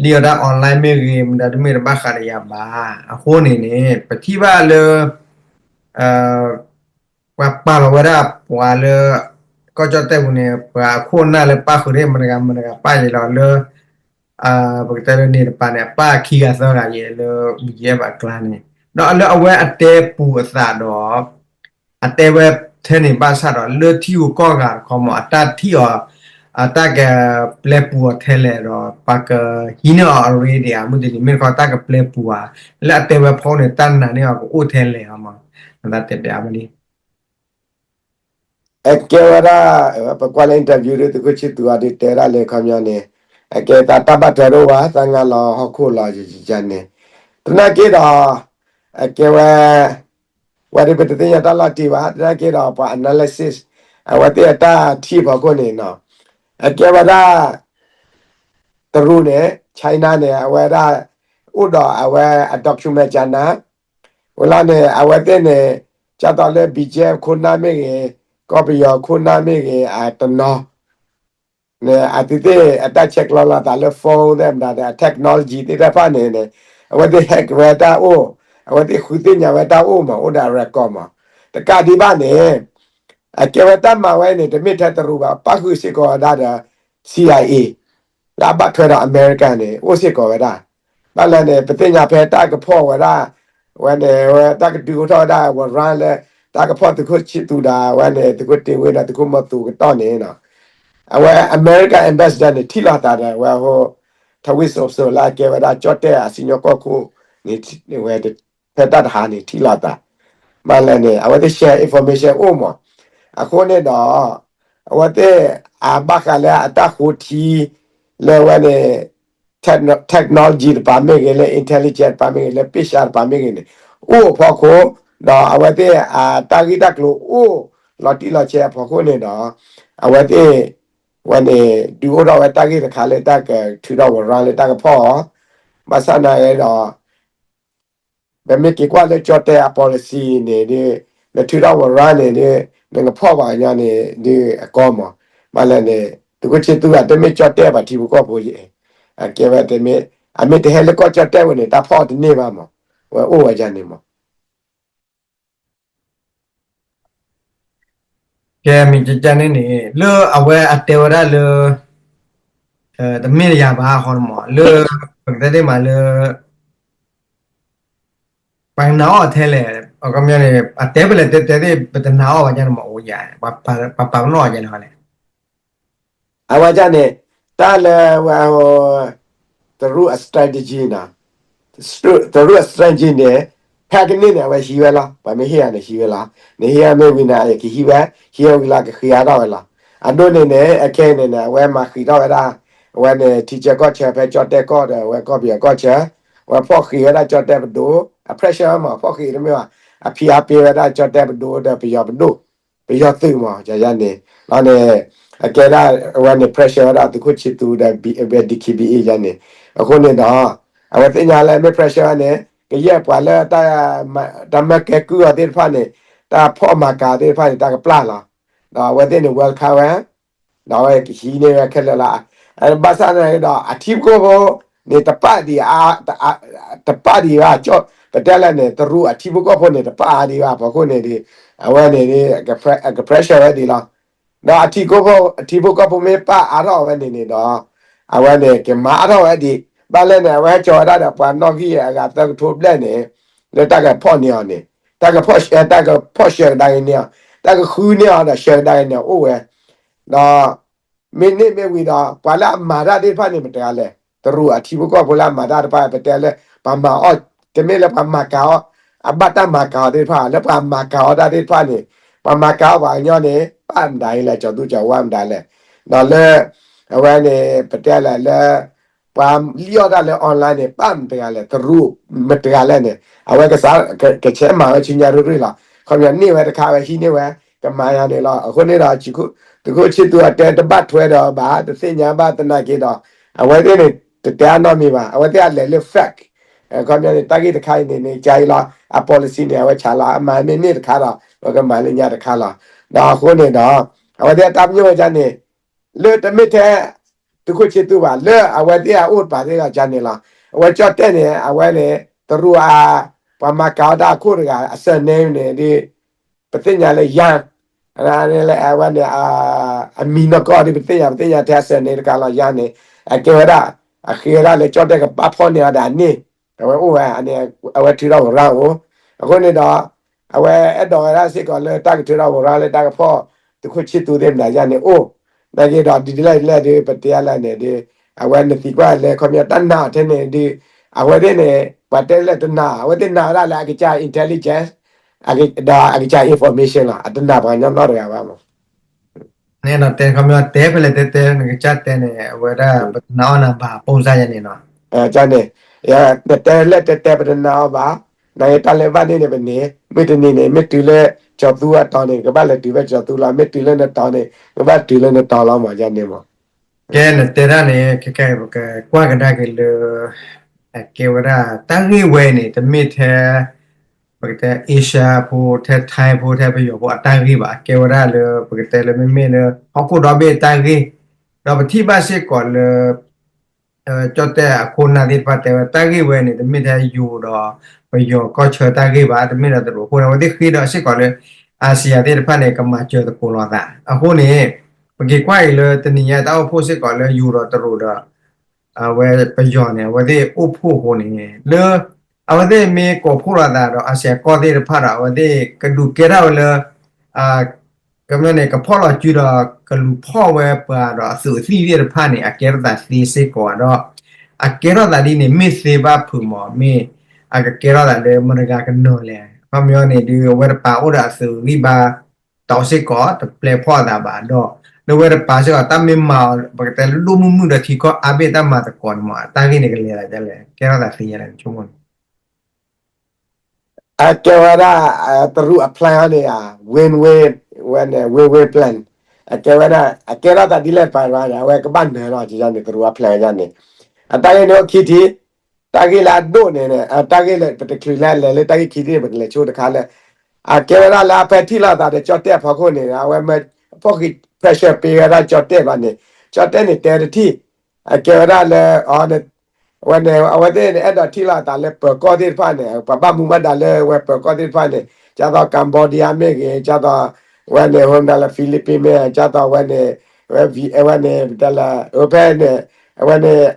လံအီၤတၢ် online မ့ၢ်ဂ့ၤ, မ့ၢ်ဒီးတမ့ၢ်တဘၣ်ဃးဒီးယၤဘၣ်. အဃိန့ၣ်န့ၣ် ပထံၣ်ဘၣ်လၢ ပှၤပာ်လီၤဝဲဒၣ်ပှၤလၢ ကီၢ်ကၠီၣ်တဲၣ်ပူၤန့ၣ် ပှၤအခိၣ်အနၢ်လၢပၣ်ဃုာ်သ့ၣ်မတၤဂၤမတၤဂၤပၣ်ယဲလီၤလၢ ပကတဲလၢန့ၣ်တပၤန့ၣ် အပၣ်ခံဂၤသၢဂၤယဲလၢ BGF အကျါန့ၣ် ဒီးလၢအဝဲအတဲပူၤအသးဒီး အတဲဝဲထဲန့ၣ်ဘၣ်ဆၣ်ဒီး လၢထံဂုၤကီၢ်ဂၤတခီမး အတၢ်ထံၣ်အီၤ အတၢ်ကပျဲပူၤအီၤထဲလဲၣ်ဒီး ပှၤကဟံးန့ၢ်အီၤအရ့ဒံးဧါ မုၢ်တနံၤ မ့ၢ်တခီတၢ်ကပျဲပူၤဧါ, လၢအတဲဝဲဖီန့ၣ် တၢ်နာ်န့ၢ်အီၤကအိၣ်ထဲလဲၣ်အမး, နသးတဲပျးမးလံ. အကဲဝဲဒၣ် ပကွၢ်လၢ interview ဒ်သုးခိၣ်ဆံၣ်သူးအဒုးတဲဒၣ်လၢခီပညီန့ၣ် အကဲသးတၢ်ဘၣ်ထွဲတအိၣ်ဘၣ် သးငါလီၤဟီၣ်ခိၣ်လီၤယန့ၣ် သနာ်က့ဒီး အကဲဝဲ ဝဲဒၣ်ပတသ့ၣ်ညါတၢ်လီၤတံၢ်ဘၣ် သနာ်က့ဒီးပှၤ analysis အဝဲသ့ၣ်အတၢ်ထံၣ်ဖီခိၣ်န့ၣ်နီၤ အကဲဝဲဒၣ် တရူးန့ၣ် China န့ၣ် အဝဲဒၣ် အိၣ်ဒီးအဝဲအ document ကနၤ ဝဲလီၤန့ၣ် အဝဲသ့ၣ်န့ၣ် ကၢ်သိးလၢ BGF ခိၣ်နၢ်မ့ၢ်ဂ့ၤ ကီၢ်ပယီၤခိၣ်နၢ်မ့ၢ်ဂ့ၤ အတနီၤ န့ၣ် အသုသ့ၣ်အတၢ်ဆဲးကျိးလိာ်သးလၢ phone သ့ၣ်မတၤ အ technology သ့ၣ်တဖၣ်န့ၣ်န့ၣ် အဝဲသ့ၣ် hack ဝဲတၢ်အိၣ် အဝဲသ့ၣ်ဃုသ့ၣ်ညါဝဲတၢ်အိၣ်မး အိၣ်ဒီး record မး တကးဒံးဘၣ်န့ၣ် အကဲဝဲတၢ်မၤဝဲန့ၣ် တမ့ၢ်ထဲတရူးဘၣ် ပၣ်ဃုာ်စ့ၢ်ကီးဝဲဒၣ်ဒီး CIA လၢအဘၣ်ထွဲဒီး America န့ၣ် အိၣ်စ့ၢ်ကီးဝဲဒၣ် ဘၣ်လဲၣ်န့ၣ် ပသ့ၣ်ညါဖဲတၢ်ကဖီၣ်ဝဲဒၣ် ဝဲန့ၣ် ဝဲတၢ်ကဒုးအိၣ်ထီၣ်ဝဲဒၣ် warrant လၢ တၢ်ကဖီၣ်သုးခိၣ်ဆံၣ်သူးဒီး အဝဲန့ၣ် သုးခိၣ်တ့ဝ့ဒီး သုးခိၣ်မီၤသူးကတီၢ်န့ၣ် အဝဲ American ambassador န့ၣ် ထံၣ်လိာ်သးဒီး အဝဲဟိ ထဝံၣ်စိးစိး လၢအကဲဝဲဒၣ်ကၠီၣ်တဲၣ်အစံၣ်ညီၣ်ကွီၢ်ခိၣ်န့ၣ် ဝဲ ဖဲတၢ်တဟါန့ၣ် ထံၣ်လိာ်သး ဘၣ်လဲၣ်န့ၣ် အဝဲသ့ၣ် share information အိၣ်မး အဃိန့ၣ်ဒီး အဝဲသ့ၣ် အဘၣ်ဃးလၢအတၢ်ဃိထံ လၢဝဲန့ၣ် technology တပၤမ့ၢ်ဂ့ၤ လၢ intelligence တပၤမ့ၢ်ဂ့ၤ လၢပ့ၢ်စၢ်တပၤမ့ၢ်ဂ့ၤန့ၣ် အိၣ်အဖီခိၣ် ဒီးအဝဲသ့ၣ်အတၢ်ဂ့ၢ်တၢ်ကျိၤအိၣ်လီၤတံၢ်လီၤဆဲးအဖီခိၣ်န့ၣ်ဒီး အဝဲသ့ၣ် ဝဲန့ၣ် ဒုးအိၣ်ထီၣ်ဝဲတၢ်ဂ့ၢ်တခါလၢတၢ်ကထုးထီၣ် warrant လၢတၢ်ကဖီၣ်အီၤ ဘၣ်ဆၣ်သနာ်က့ဒီး ပမ့ၢ်က့ၤကွၢ်လၢကၠီၣ်တဲၣ်အ policy န့ၣ်ဒီး နထုးထီၣ် warrant န့ၣ်ဒီး နကဖီၣ်ပှၤကညီန့ၣ်ဒီးအကီမး ဘၣ်လဲၣ်န့ၣ် သုးခိၣ်ဆံၣ်သူးအတမ့ၢ်ကၠီၣ်တဲၣ်ပှၤထံဖိကီၢ်ဖိယဲၢ် အကဲဝဲတမ့ၢ် အမ့ၢ်တဟဲလၢကီၢ်ကၠီၣ်တဲၣ်ဝဲန့ၣ် တၢ်ဖီၣ်အီၤတန့ၢ်ဘၣ်မး ဝဲအိၣ်ဝဲဒ်န့ၣ်မး ကဲမ့ၢ်ကကန့ၣ်န့ၣ် လၢအဝဲအတဲဝဲဒၣ်လၢ တမ့ၢ်ယၤဘၣ်ဃီမး လၢ ပကတဲသ့ၣ်မးလၢ ပှၤကနာ်အီၤထဲလဲၣ် အခီပညီန့ၣ် အတဲပလဲၤတဲတဲသ့ၣ် ပတနာ်အီၤဘၣ်ယၤန့ၣ်မး အိၣ်ယၤ ပှၤပာ်ပနီၣ်အီၤယၤန့ၣ် အဝဲဒ်န့ၣ် တၢ်လၢဝဲ တရူးအ strategy နီၤ တရူးအ strategy န့ၣ် ဖဲကနံၣ်န့ၣ် အဝဲဟံးဝဲလီၤ ပှၤမ့ၢ်ဟ့ၣ်ယၤန့ၣ်ဟံးဝဲလီၤ နဟ့ၣ်ယၤမ့ၢ်ဝံၤန့ၣ် ယကဟံးဝဲ ဟံးဝဲဝံၤလီၤကဃ့အါထီၣ်ဝဲလီၤ အဒိန့ၣ်န့ၣ် အခဲအံၤန့ၣ်န့ၣ် အဝဲမၤဃံးထီၣ်ဝဲဒၣ် အဝဲန့ၣ် ထံဆၢကီၢ်ဆၢ ဖဲကၠီၣ်တဲၣ်ကီၢ်ဒီး အဝဲကီၢ်ပယီၤကီၢ်ဆၢ အဝဲဖီၣ်ဃံးဝဲဒၣ်ကၠီၣ်တဲၣ်ပဒိၣ် အ pressure မး ဖီၣ်ဃံးတမ့ၢ်ဘၣ် အဖံးအါပ့ၤဝဲဒၣ်ကၠီၣ်တဲၣ်ပဒိၣ်ဒီးပယီၤပဒိၣ် ပယီၤသုးမး ယၤယၤန့ၣ် လီၤန့ၣ် အကဲဒၣ်အဝဲန့ၣ် pressure ဝဲဒၣ်သုးခိၣ်ဆံၣ်သူးဒီး DKBA ယၤန့ၣ် အဃိန့ၣ်ဒီး အဝဲသ့ၣ်ညါလၢမ့ၢ် pressure ဝဲန့ၣ် ကယဲၢ်ပှၤလၢ တၢ်မၢကဲကုၢ်အီၤသ့ၣ်တဖၣ်န့ၣ် တၢ်ဖီၣ်မၤကၤသ့ၣ်တဖၣ်န့ၣ် တၢ်ကပျၢ်လီၤ ဒီးအဝဲသ့ၣ်န့ၣ် welcome ဝဲ ဒီးအဝဲကဟံးန့ၢ်ဝဲခဲလၢာ်လီၤ ဘၣ်ဆၣ်သနာ်က့ဒီး အထံဖိကီၢ်ဖိန့ၣ် တပာ်ဒံး တပာ်ဒံးဘၣ် ပတဲလဲၣ်န့ၣ် တရူးအထံဖိကီၢ်ဖိန့ၣ် တပာ်အါဒံးဘၣ် ဖီခိၣ်န့ၣ်ဒီး အဝဲန့ၣ်ဒီး အက pressure ဝဲဒံးလီၤ ဒီးအထံဖိ အထံဖိကီၢ်ဖိမ့ၢ်ပာ်အါထီၣ်ဝဲန့ၣ်န့ၣ်ဒီး အဝဲန့ၣ် ကမၤအါထီၣ်ဝဲဒံး ဘၣ်လဲၣ်န့ၣ် အဝဲဟဲကၠီၤဝဲဒၣ်ဒီးပှၤနီၣ်ဂံၢ်အဂၤသၢကထိဘျဲၣ်န့ၣ် လၢတၢ်ကဖီၣ်န့ၢ်အီၤန့ၣ် တၢ်ကဖီၣ် တၢ်ကဖီၣ်ဆှၢကဒါက့ၤန့ၢ်အီၤ တၢ်ကဃုန့ၢ်အီၤဒီးဆှၢကဒါက့ၤန့ၢ်အီၤအိၣ်ဝဲ ဒီး မ့ၢ်န့ၢ်မ့ၢ်ဝံၤဒီး ပှၤလၢအမၤတၢ်သ့ၣ်တဖၣ်န့ၣ် မတၤတဂၤလဲၣ် တရူးအထံဖိကီၢ်ဖိလၢအမၤတၢ်တဖၣ် ပတဲလၢ ပှၤမၤအီၣ် တမ့ၢ်လၢပှၤမၤကၤအီၤ အဘၣ်တၢ်မၤကၤအီၤသ့ၣ်တဖၣ် လၢပှၤမၤကၤအီၤတၢ်သ့ၣ်တဖၣ်န့ၣ် ပှၤမၤကၤအီၤပှၤကညီန့ၣ် ပၣ်မတၤအံၤလဲၣ် ကၠီၤသူကၠီၤဝါမတၤလဲၣ် ဒီးလၢ အဝဲန့ၣ် ပတဲလဲၣ်လၢ ပှၤလံၣ်အီၣ်တၢ်လၢ online န့ၣ် ပၣ်မတဂၤလဲၣ် တရူးမတဂၤလဲၣ်န့ၣ် အဝဲကစး ကဆဲးမၤဝဲဆူညါရ့ၣ်ရ့ၣ်လီၤ. ခီပညီန့ၢ်ဝဲတခါဝဲဟံးန့ၢ်ဝဲ ကမၤယၤန့ၣ်လီၤ. အဃိန့ၣ်ဒီး သုးခိၣ်ဆံသူအတဲတဘၣ်ထွဲဒီးဘၣ် တသ့ၣ်ညါဘၣ်သနာ်က့ဒီး အဝဲသ့ၣ်န့ၣ် တတဲအနီတမံၤဘၣ်. အဝဲသ့ၣ်အလဲၤလၢ fact ခီပညီန့ၣ် တၢ်ဂ့ၢ်တခါအံၤန့ၣ်န့ၣ် ကါအံၤလီၤ အ policy န့ၣ် အဝဲဆးလီၤ အမၤမ့ၢ်န့ၢ်တခါဒီး ပကမၤလၢညါတခါလီၤ. ဒီးအဃိန့ၣ်ဒီး အဝဲသ့ၣ်အတၢ်ပညိၣ်ဝဲဒၣ်န့ၣ် လၢတမ့ၢ်ထဲ သုးခိၣ်ဆံသူဘၣ် လၢအဝဲသ့ၣ်အအိၣ်တပၤသ့ၣ်ဒီးကန့ၣ်လီၤ. အဝဲကၠီၣ်တဲၣ်န့ၣ် အဝဲန့ၣ် တရူးအ ပှၤမၤကၤအီၣ်တၢ်အခိၣ်တဂၤ အ surname န့ၣ်ဒ် ပသ့ၣ်ညါလၢယါ အဝဲန့ၣ် အမံၤနီၢ်ကီၢ်ဒ်ပသ့ၣ်ညါ ပသ့ၣ်ညါထဲအ surname တခါလီၤ ယါန့ၣ် အကဲဝဲဒၣ် အဃ့ဝဲဒၣ်လၢကၠီၣ်တဲၣ်ကဘၣ်ဖီၣ်န့ၢ်အီၤဒီးအန့ၣ် အဝဲအိၣ်ဝဲ အဝဲထုးထီၣ်ဝဲရၣ်အိၣ် အဃိန့ၣ်ဒီး အဝဲအဲၣ်ဒိးဝဲဒၣ်စ့ၢ်ကီးလၢတၢ်ကထုးထီၣ်ဝဲရၣ်လၢတၢ်ကဖီၣ် သုးခိၣ်ဆံသူသ့ၣ်မတၤယါန့ၣ်အိၣ် နာ်က့ဒီးဒ်လဲၣ်ဒ်လဲၣ်ဒ် ပတဲအါလဲၣ်န့ၣ်ဒ် အဝဲနသံကွၢ်လၢခီပညီတၢ်နာ်အီၤထဲန့ၣ်ဒ် အဝဲသ့ၣ်န့ၣ် ပှၤတဲလဲၣ်တနာ် အဝဲသ့ၣ်နာ်ဝဲဒၣ်လၢအကစၢ် intelligence ဒီးအကစၢ် information လီၤ အတနာ်ပှၤကညီနီတဂၤဘၣ်မး နအဲၣ်ဒိးတဲခီပညီတဲဖဲလဲၣ်တဲတဲနကစၢ်တဲန့ၣ် အဝဲဒၣ်ပတနာ်အီၣ်နၤဘၣ် ပုံစံယါန့ၣ်နီၤ န့ၣ် နတဲလဲၣ်တဲတဲပတနာ်အီၣ်ဘၣ် နာ်က့တၢ်လၢဘၣ်န့ၣ်န့ၣ်ပန့ၢ် မ့ၢ်တနံၤန့ၣ် မ့ၢ်တုၤလၢကၠီၤသူအတီၤန့ၣ် ကဘၣ်လဲၤတုၤဖဲကၠီၤသူလီၤ မ့ၢ်တုၤလၢနတီၤန့ၣ် ကဘၣ်တုၤလၢနတီၤလီၤမး ယါန့ၣ်မး ကဲနတဲဒၣ်န့ၣ် ခဲကဲပကကွၢ်ကဒါက့ၤလၢ အကဲဝဲဒၣ် တၢ်ဂ့ၢ်ဝဲန့ၣ် တမ့ၢ်ထဲ ပကတဲ Asia ဖိ ထဲ Thai ဖိ ထဲပယီၤဖိအတၢ်ဂ့ၢ်ဘၣ် အကဲဝဲဒၣ်လၢ ပကတဲလၢမ့မ့ၢ်လၢ ဟီၣ်ခိၣ်ဒီဘ့ၣ်အတၢ်ဂ့ၢ် ဒီးပထံၣ်ဘၣ်စ့ၢ်ကီးလၢ ကၠီၣ်တဲၣ်အခိၣ်နၢ်သ့ၣ်တဖၣ်တဲဝဲ တၢ်ဂ့ၢ်ဝဲန့ၣ် တမ့ၢ်ထဲယိၤဒီး ပယီၤကီၢ်ဆၢတၢ်ဂ့ၢ်ဘၣ် တမ့ၢ်ဒီးတရူးအဃိန့ၣ် အဝဲသ့ၣ်ဃ့ဒီးစ့ၢ်ကီးလၢ အၣ်စံၣ်ယၣ်သ့ၣ်တဖၣ်န့ၣ် ကမၤစၢၤသကိးလိာ်သး အဃိန့ၣ် ပက့ၤကွၢ်အံၤလၢတနံၤညါတၢ်အိၣ်ဖှိၣ်စ့ၢ်ကီးလၢယိၤဒီးတရူးဒီး အဝဲပယီၤန့ၣ် အဝဲသ့ၣ်အိၣ်ဖှိၣ်အဃိန့ၣ် လၢ အဝဲသ့ၣ်မ့ၢ်ကိးဖှိၣ်လိာ်သးဒီးအၣ်စံၣ်ယၣ်ကီၢ်သ့ၣ်တဖၣ်ဒီး အဝဲသ့ၣ်ကဒုးကဲထီၣ်ဝဲလၢ ကမၢန့ၣ် ကဖီၣ်လီၤစုဒီးကလူၤဖီၣ်ဝဲပှၤဒီးအသုးအသံၣ်သ့ၣ်တဖၣ်န့ၣ် အကဲထီၣ်သးသ့စ့ၢ်ကီးဒီး အကဲထီၣ်သးဒ်န့ၣ် မ့ၢ်သ့ဘၣ်ဖုးမး မ့ၢ်အကကဲထီၣ်သးလၢမတဂၤကနၢၤလဲၣ် အခီပညီန့ၣ်ဒုး အဝဲတပာ်အိၣ်ဒီးအသုးဂံၢ်ဘါ တီးစ့ၢ်ကီး တပျဲဖီၣ်အသးဘၣ်ဒီး လၢဝဲတပာ်စ့ၢ်ကီး တၢ်မ့ၢ်မၤအီၤ ပကတဲလၢဒိၣ်မုၢ်မုၢ်ဒီးထံကီၢ်အါဘ့ၣ်တၢ်မၤသကိးန့ၣ်မး အတၢ်ဂ့ၢ်န့ၣ်ကလဲၤသးဒ်လဲၣ် ကဲထီၣ်သးသ့ဒ်လဲၣ် နဆိကမိၣ်န့ၣ် အကဲဝဲဒၣ် တရူးအ plan န့ၣ် win win ဝဲန့ၣ် win win plan အကဲဝဲဒၣ် အကဲထီၣ်သးဒ်လဲၣ်တပၤန့ၣ် အဝဲကဘၣ်နၢၤလီၤ ယါန့ၣ် တရူးအ plan ယါန့ၣ် အတၢ်ဂ့ၢ်န့ၣ်အိၣ်ခံထံၣ် တၢ်ဂ့ၢ်လၢအဒိၣ်န့ၣ် တၢ်ဂ့ၢ်လၢပတချုးလၢလဲၤလၢတၢ်ဂ့ၢ်ခံထံၣ်န့ၣ် ပကလဲၤဆိတခါလၢ အကဲဝဲဒၣ်လၢအဖဲထံၣ်လိာ်သးဒီးကၠီၣ်တဲၣ်အဖီခိၣ်န့ၣ် အဝဲမ့ၢ်ဖီၣ်ဃံး pressure ပ့ၤဝဲဒၣ်ကၠီၣ်တဲၣ်ဘၣ်န့ၣ် ကၠီၣ်တဲၣ်န့ၣ်တဲတထံၣ် အကဲဝဲဒၣ်လၢ အဝဲန့ၣ် အဝဲသ့ၣ်န့ၣ် အဲၣ်ဒိးထံၣ်လိာ်သးလၢပၢၤကီၢ်သ့ၣ်တဖၣ်န့ၣ် ပှၤဘၣ်မူဘၣ်ဒါလၢဝဲပၢၤကီၢ်သ့ၣ်တဖၣ်န့ၣ် ဒ်သိး Cambodia မ့ၢ်ဂ့ၤ ဒ်သိး အဝဲန့ၣ် ဟိမတၤလၢ Philippines မ့ၢ် ဒ်သိးအဝဲန့ၣ် ဝဲ အဝဲန့ၣ် ပတဲလၢ အဝဲဖဲန့ၣ် အဝဲန့ၣ်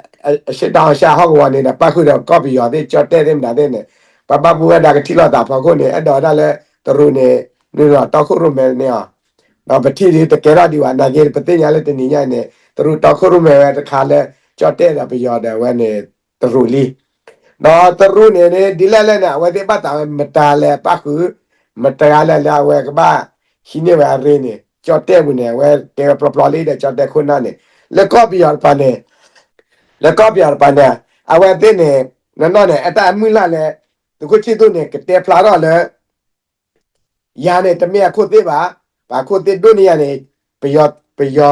အရှေ့တောင်အာရှ ဟီၣ်ကဝီၤန့ၣ်ဒီး ပၣ်ဃုာ်ဒီးကီၢ်ပယီၤသ့ၣ် ကၠီၣ်တဲၣ်သ့ၣ်မတၤသ့ၣ်န့ၣ် ပှၤဘၣ်မူဘၣ်ဒါကထံၣ်လိာ်သးဖီခိၣ်န့ၣ် အဲၣ်ဒိးဝဲဒၣ်လၢတရူးန့ၣ် နုာ်လီၤတီခိၣ်ရိၣ်မဲန့ၢ်အီၤ ဒီးပထံၣ်ဒ်တကဲထီၣ်ဒံးဘၣ် နာ်က့ ပသ့ၣ်ညါလၢတနံၤညါအံၤန့ၣ် တရူးတီခိၣ်ရိၣ်မဲဝဲတခါလၢ ကၠီၣ်တဲၣ်ဒီးပယီၤဒီးအဝဲန့ၣ် တရူးလံ ဒီးတရူးန့ၣ်န့ၣ် ဒ်လဲၣ်လဲၣ်န့ၣ် အဝဲသ့ၣ်ဘၣ်သးဝဲမတၤလဲၣ်ပၣ်ဃုာ် မတၤလဲၣ်လၢအဝဲကဘၣ်ဟံးန့ၢ်ဝဲအရ့န့ၣ် ကၠီၣ်တဲၣ်ပူၤန့ၣ် အဝဲတဲဝဲပျီပျီလံဒီးကၠီၣ်တဲၣ်ခိၣ်နၢ်န့ၣ် လၢကီၢ်ပယီၤတပၤန့ၣ် လၢကီၢ်ပယီၤတပၤန့ၣ် အဝဲသ့ၣ်န့ၣ် နီၢ်နီၢ်န့ၣ် အတၢ်မုၢ်လၢ်လၢ သုးခိၣ်ဆံသူန့ၣ် ကတဲဖျါထီၣ်လၢ ယၤန့ၣ် တမ့ၢ်အခိၣ်သ့ၣ်ဘၣ်, ပှၤခိၣ်သ့ၣ်ဒိၣ်န့ၢ်ယၤန့ၣ် ပယီၤ ပယီၤ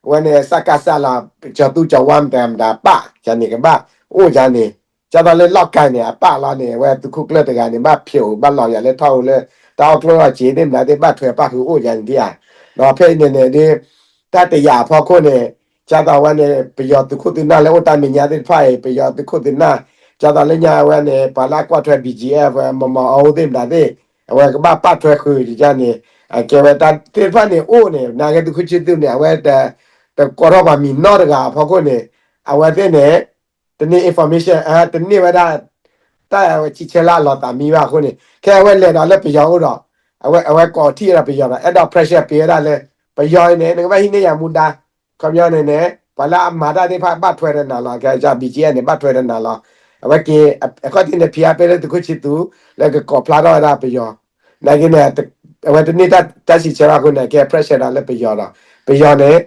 အဝဲန့ၣ် စကစ လီၤ, ကၠီၤသူကၠီၤဝါမတၤမတၤပၣ် ယၤန့ၣ်ကဘၣ်အိၣ်ယၤန့ၣ်, ကၠီသီလၢလီၢ်ကၤန့ၣ် အပၣ်လီၤန့ၣ် အဝဲသုးခိၣ်ကျၢၢ်တဂၤန့ၣ် ဘၣ်ဖျိးဘၣ်လီၤယၤလၢထီၣ်အူလၢ တၢ်အီၣ်ကျိၣ်အီၣ်စ့သ့ၣ်မတၤသ့ၣ် ဘၣ်ထွဲပၣ်ဃုာ်အိၣ်ယၤန့ၣ်ဒ်ဧါ, ဒီးဖဲအံၤန့ၣ်န့ၣ်ဒ် တၢ်တယာ်အဖီခိၣ်န့ၣ် ကၠီသီဝဲန့ၣ် ပယီၤသုးခိၣ်သုးနၢ်လၢအိၣ်တၢ်မဲာ်ညါသ့ၣ်တဖၣ်အံၤ ပယီၤသုးခိၣ်သုးနၢ် ကၠီသီလၢညါဝဲန့ၣ် ပှၤလၢအကွၢ်ထွဲ BGF ဝဲ မမီၤအူသ့ၣ်မတၤသ့ၣ် အဝဲကဘၣ်ပၣ်ထွဲဃုာ်ယၤန့ၣ် အကဲဝဲတၢ်သ့ၣ်တဖၣ်န့ၣ်အိၣ်န့ၣ် နာ်က့သုးခိၣ်ဆံသူန့ၣ် အဝဲ တကိးထီၣ်ပှၤမံၤနီတဂၤအဖီခိၣ်န့ၣ် အဝဲသ့ၣ်န့ၣ် တန့ၢ် information တန့ၢ်ဝဲဒၣ် တၢ်ဝဲဆံးဆဲလၢအလီၤသးမံဘၣ်အဃိန့ၣ် ခဲအဝဲလဲၤဒီးလၢပယီၤအိၣ်ဒီး အဝဲ အဝဲကိးထီၣ်ဒီးပယီၤဒီး အဲၣ်ဒိး pressure ပ့ၤဝဲဒၣ်လၢ ပယီၤအံၤန့ၣ် နကဘၣ်ဟံးန့ၢ်ယၤမူဒါ ခီပညီန့ၣ်န့ၣ် ပှၤလၢအမၤတၢ်သ့ၣ်တဖၣ်ဘၣ်ထွဲဒီးနၤလီၤ ကဲ BGF န့ၣ် ဘၣ်ထွဲဒီးနၤလီၤ အဝဲက့ၤ အခီၣ်ထံးန့ၣ် ဖိအားပေး လၢသုးခိၣ်ဆံသူ လၢကကိးဖျါထီၣ်ဝဲဒၣ်ပယီၤ နာ်က့န့ၣ် အဝဲတန့ၢ်တၢ်ဆံးဆဲဘၣ်အဃိန့ၣ် ကဲ pressure ဒီးလၢပယီၤဒီး ပယီၤန့ၣ်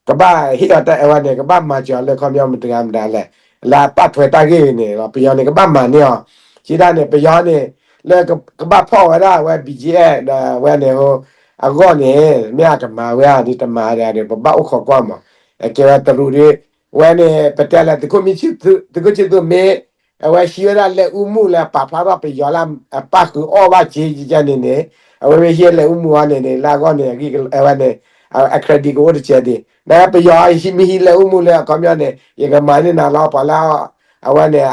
ကဘၣ်ဟ့ၣ်အီၤတၢ်အဝဲန့ၣ် ကဘၣ်မၤစၢၤအီၤလၢခီပညီမတၤတဂၤမတၤလဲၣ်, လၢအပာ်ထွဲတၢ်ဂ့ၢ်န့ၣ်လီၤ. ပယီၤန့ၣ် ကဘၣ်မၤန့ၢ်အီၤ, စံးဒၣ်န့ၣ် ပယီၤန့ၣ် လၢကဘၣ်ဖီၣ်ဝဲဒၣ်ဝဲ ဘံၣ်ကၠံၣ်အဲၣ် ဒီးအဝဲန့ၣ် အဂီၢ်န့ၣ် မ့ၢ်အတမၤဝဲဧါ ဒ်တမၤဒ် ပဘၣ်အိၣ်ခိးကွၢ်မး, အကဲဝဲတရူးဒီး ဝဲန့ၣ် ပတဲလၢ သုးခိၣ်မံဆံၣ်သူး သုးခိၣ်ဆံၣ်သူးမ့ၢ် အဝဲဟံးဝဲဒၣ်လဲၤအူမူၣ်လၢအပာ်ဖျါထီၣ်ပယီၤလၢအပၣ်ဃုာ်အီၣ်ဘၣ်စ့ယကဲန့ၣ်န့ၣ်, အဝဲမ့ၢ်ဟံးလဲၤအူမူၣ်အီၤန့ၣ်န့ၣ် လၢအဂီၢ်န့ၣ် အဝဲန့ၣ် အ credit ကအိၣ်တစဲးဒံး, နပယီၤဟံးမ့ၢ်ဟံးလဲၤအူမူၣ်လၢအခီပညီန့ၣ် ယကမၤန့ၢ်နၤလီၤ ပှၤလၢ အဝဲန့ၣ်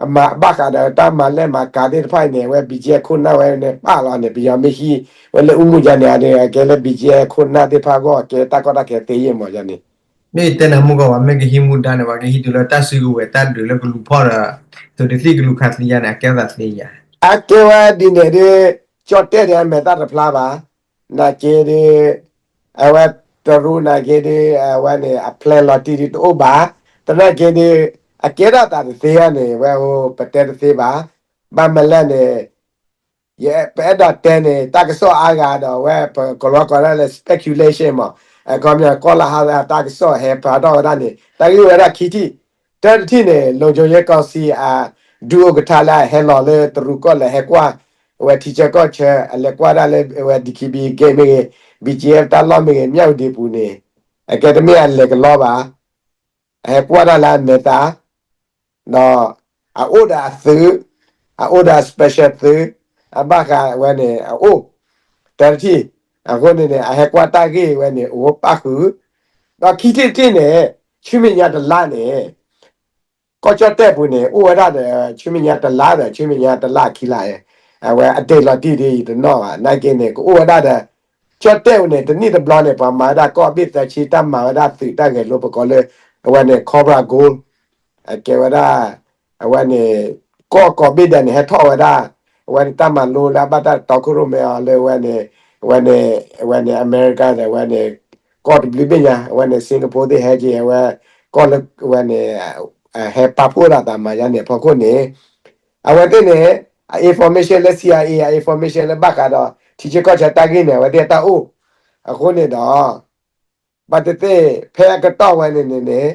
အမၤဘၣ်ဃးဒီးတၢ်မၤလဲၢ်မၤကၤသ့ၣ်တဖၣ်အံၤန့ၣ် အဝဲ ဘံၣ်ကၠံၣ်အဲၣ် ခိၣ်နၢ်ဝဲန့ၣ် ပာ်လီၤန့ၣ် ပယီၤမ့ၢ်ဟံးဝဲလဲၤအူမူၣ်ယၤန့ၣ် အကဲလၢ ဘံၣ်ကၠံၣ်အဲၣ် ခိၣ်နၢ်သ့ၣ်တဖၣ်အဂီၢ် အကဲတၢ်ကီတၢ်ခဲသ့ယဲၢ်မးယၤန့ၣ် မ့ၢ်တဲနၤမုၢ်ကီၢ် ပှၤမ့ၢ်ကဟံးမူဒါန့ၣ် ပှၤကဟံးတုၤလၢတၢ်စုကဝဲၤတၢ်ဒုးလၢကလူၤဖီၣ်ဒီး သုးတသံၣ်ကလူၤခးသံယါန့ၣ် အကဲသးသ့ယါ. အကဲဝဲဒ်န့ၣ်ဒီး ကၠီၣ်တဲၣ်န့ၣ် အမဲာ်သၣ်တဖျါဘၣ်, နာ်က့ဒီး အဝဲတရူးနာ်က့ဒီး အဝဲန့ၣ် အ plan လီၤတံၢ်ဒ်တအိၣ်ဘၣ်, သနာ်က့ဒီး အကဲထီၣ်သးတသ့ဧါန့ၣ် ဝဲအိၣ်ပတဲတသ့ဘၣ်, ဘၣ်မနုၤလဲၣ်န့ၣ် ယပအဲၣ်ဒိးတဲန့ၣ် တၢ်ကစီၣ်အါဂၤဒီး အဝဲပကလီၤကိးဒၣ်လၢ speculation မး, အခီပညီ ကီၢ်လၢဟါဝဲတၢ်ကစီၣ်ဟဲဖျါထီၣ်ဝဲဒၣ်န့ၣ် တၢ်ဂ့ၢ်ဝဲဒၣ်ခံထံၣ်, တၢတထံၣ်န့ၣ် လူၤကၠိယဲၢ်ကီၢ်စံၣ်အ ဒုဥက္ကဋ္ဌ လၢအဟဲလီၤလၢတရူးကီၢ်လၢဟဲကွၢ် အဝဲထံဆၢကီၢ်ဆၢ အလဲၤကွၢ်ဒၣ်လၢအဝဲ ဒံၣ်ခံဘံၣ်က့မ့ၢ်ဂ့ၤ ဘံၣ်ကၠံၣ်အဲၣ် တၢ်လီၢ်မ့ၢ်ဂ့ၤ မၠၣ်ဝတံၤပူၤန့ၣ် အကဲတမ့ၢ်အလဲၤကလီဘၣ်, အဟဲကွၢ်တၢ်လၢအမဲာ်သၣ် ဒီးအအိၣ်ဒီးအသုး, အအိၣ်ဒီးအ special သုး, အဘၣ်ဃးဝဲန့ၣ် အအိၣ် တၢတထံၣ်, အဃိန့ၣ်န့ၣ် အဟဲကွၢ်တၢ်ဂ့ၢ်ဝဲန့ၣ် အဝဲပၣ်ဃုာ်, ဒီးခံထံၣ်တထံၣ်န့ၣ် ဆူမဲာ်ညါတလါန့ၣ် ကီၢ်ကၠီၣ်တဲၣ်ပူၤန့ၣ် အိၣ်ဝဲဒၣ်ဒီး ဆူမဲာ်ညါတလါဒီး ဆူမဲာ်ညါတလါခံလါ, အဝဲအ date လီၤတံၢ်ဒ်အံၤတနီၣ်ဘၣ်, နာ်က့န့ၣ် ကအိၣ်ဝဲဒၣ်ဒီး ကၠီၣ်တဲၣ်ပူၤန့ၣ် တနံၣ်တဘျီန့ၣ် ပှၤမၤဝဲဒၣ်ကီၢ်ဘ့ၣ်သၢဆံ တၢ်မၤဝဲဒၣ်သုးတၢ်ဂဲၤလိပကီးလၢ အဝဲန့ၣ် Cobra Gold အကဲဝဲဒၣ် အဝဲန့ၣ် ကီၢ်ကိးဘ့ၣ်ဒဲးန့ၣ် ဟဲထီၣ်ဝဲဒၣ် အဝဲန့ၣ်တၢ်မၤလိလၢအဘၣ်တၢ်တီခိၣ်ရိၣ်မဲအီၤလၢအဝဲန့ၣ် အဝဲန့ၣ် အဝဲန့ၣ် America ဒီး အဝဲန့ၣ် ကီၢ်တဘျုးဘ့ၣ်ညါ အဝဲန့ၣ် Singapore သ့ၣ်ဟဲက့ၤ အဝဲ ကီၢ်လၢအဝဲန့ၣ် ဟဲပာ်ဖှိၣ်ဒၣ်သးမၤယါန့ၣ်အဖီခိၣ်န့ၣ် အဝဲသ့ၣ်န့ၣ် အ information လၢ CIA အ information လၢဘၣ်ဃးဒီး ထံဆၢကီၢ်ဆၢတၢ်ဂ့ၢ်န့ၣ် အဝဲသ့ၣ်အတၢ်အိၣ်, အဃိန့ၣ်ဒီး ဘၣ်သ့ၣ်သ့ၣ် ဖဲအကတီၢ်ဝဲန့ၣ်န့ၣ်န့ၣ်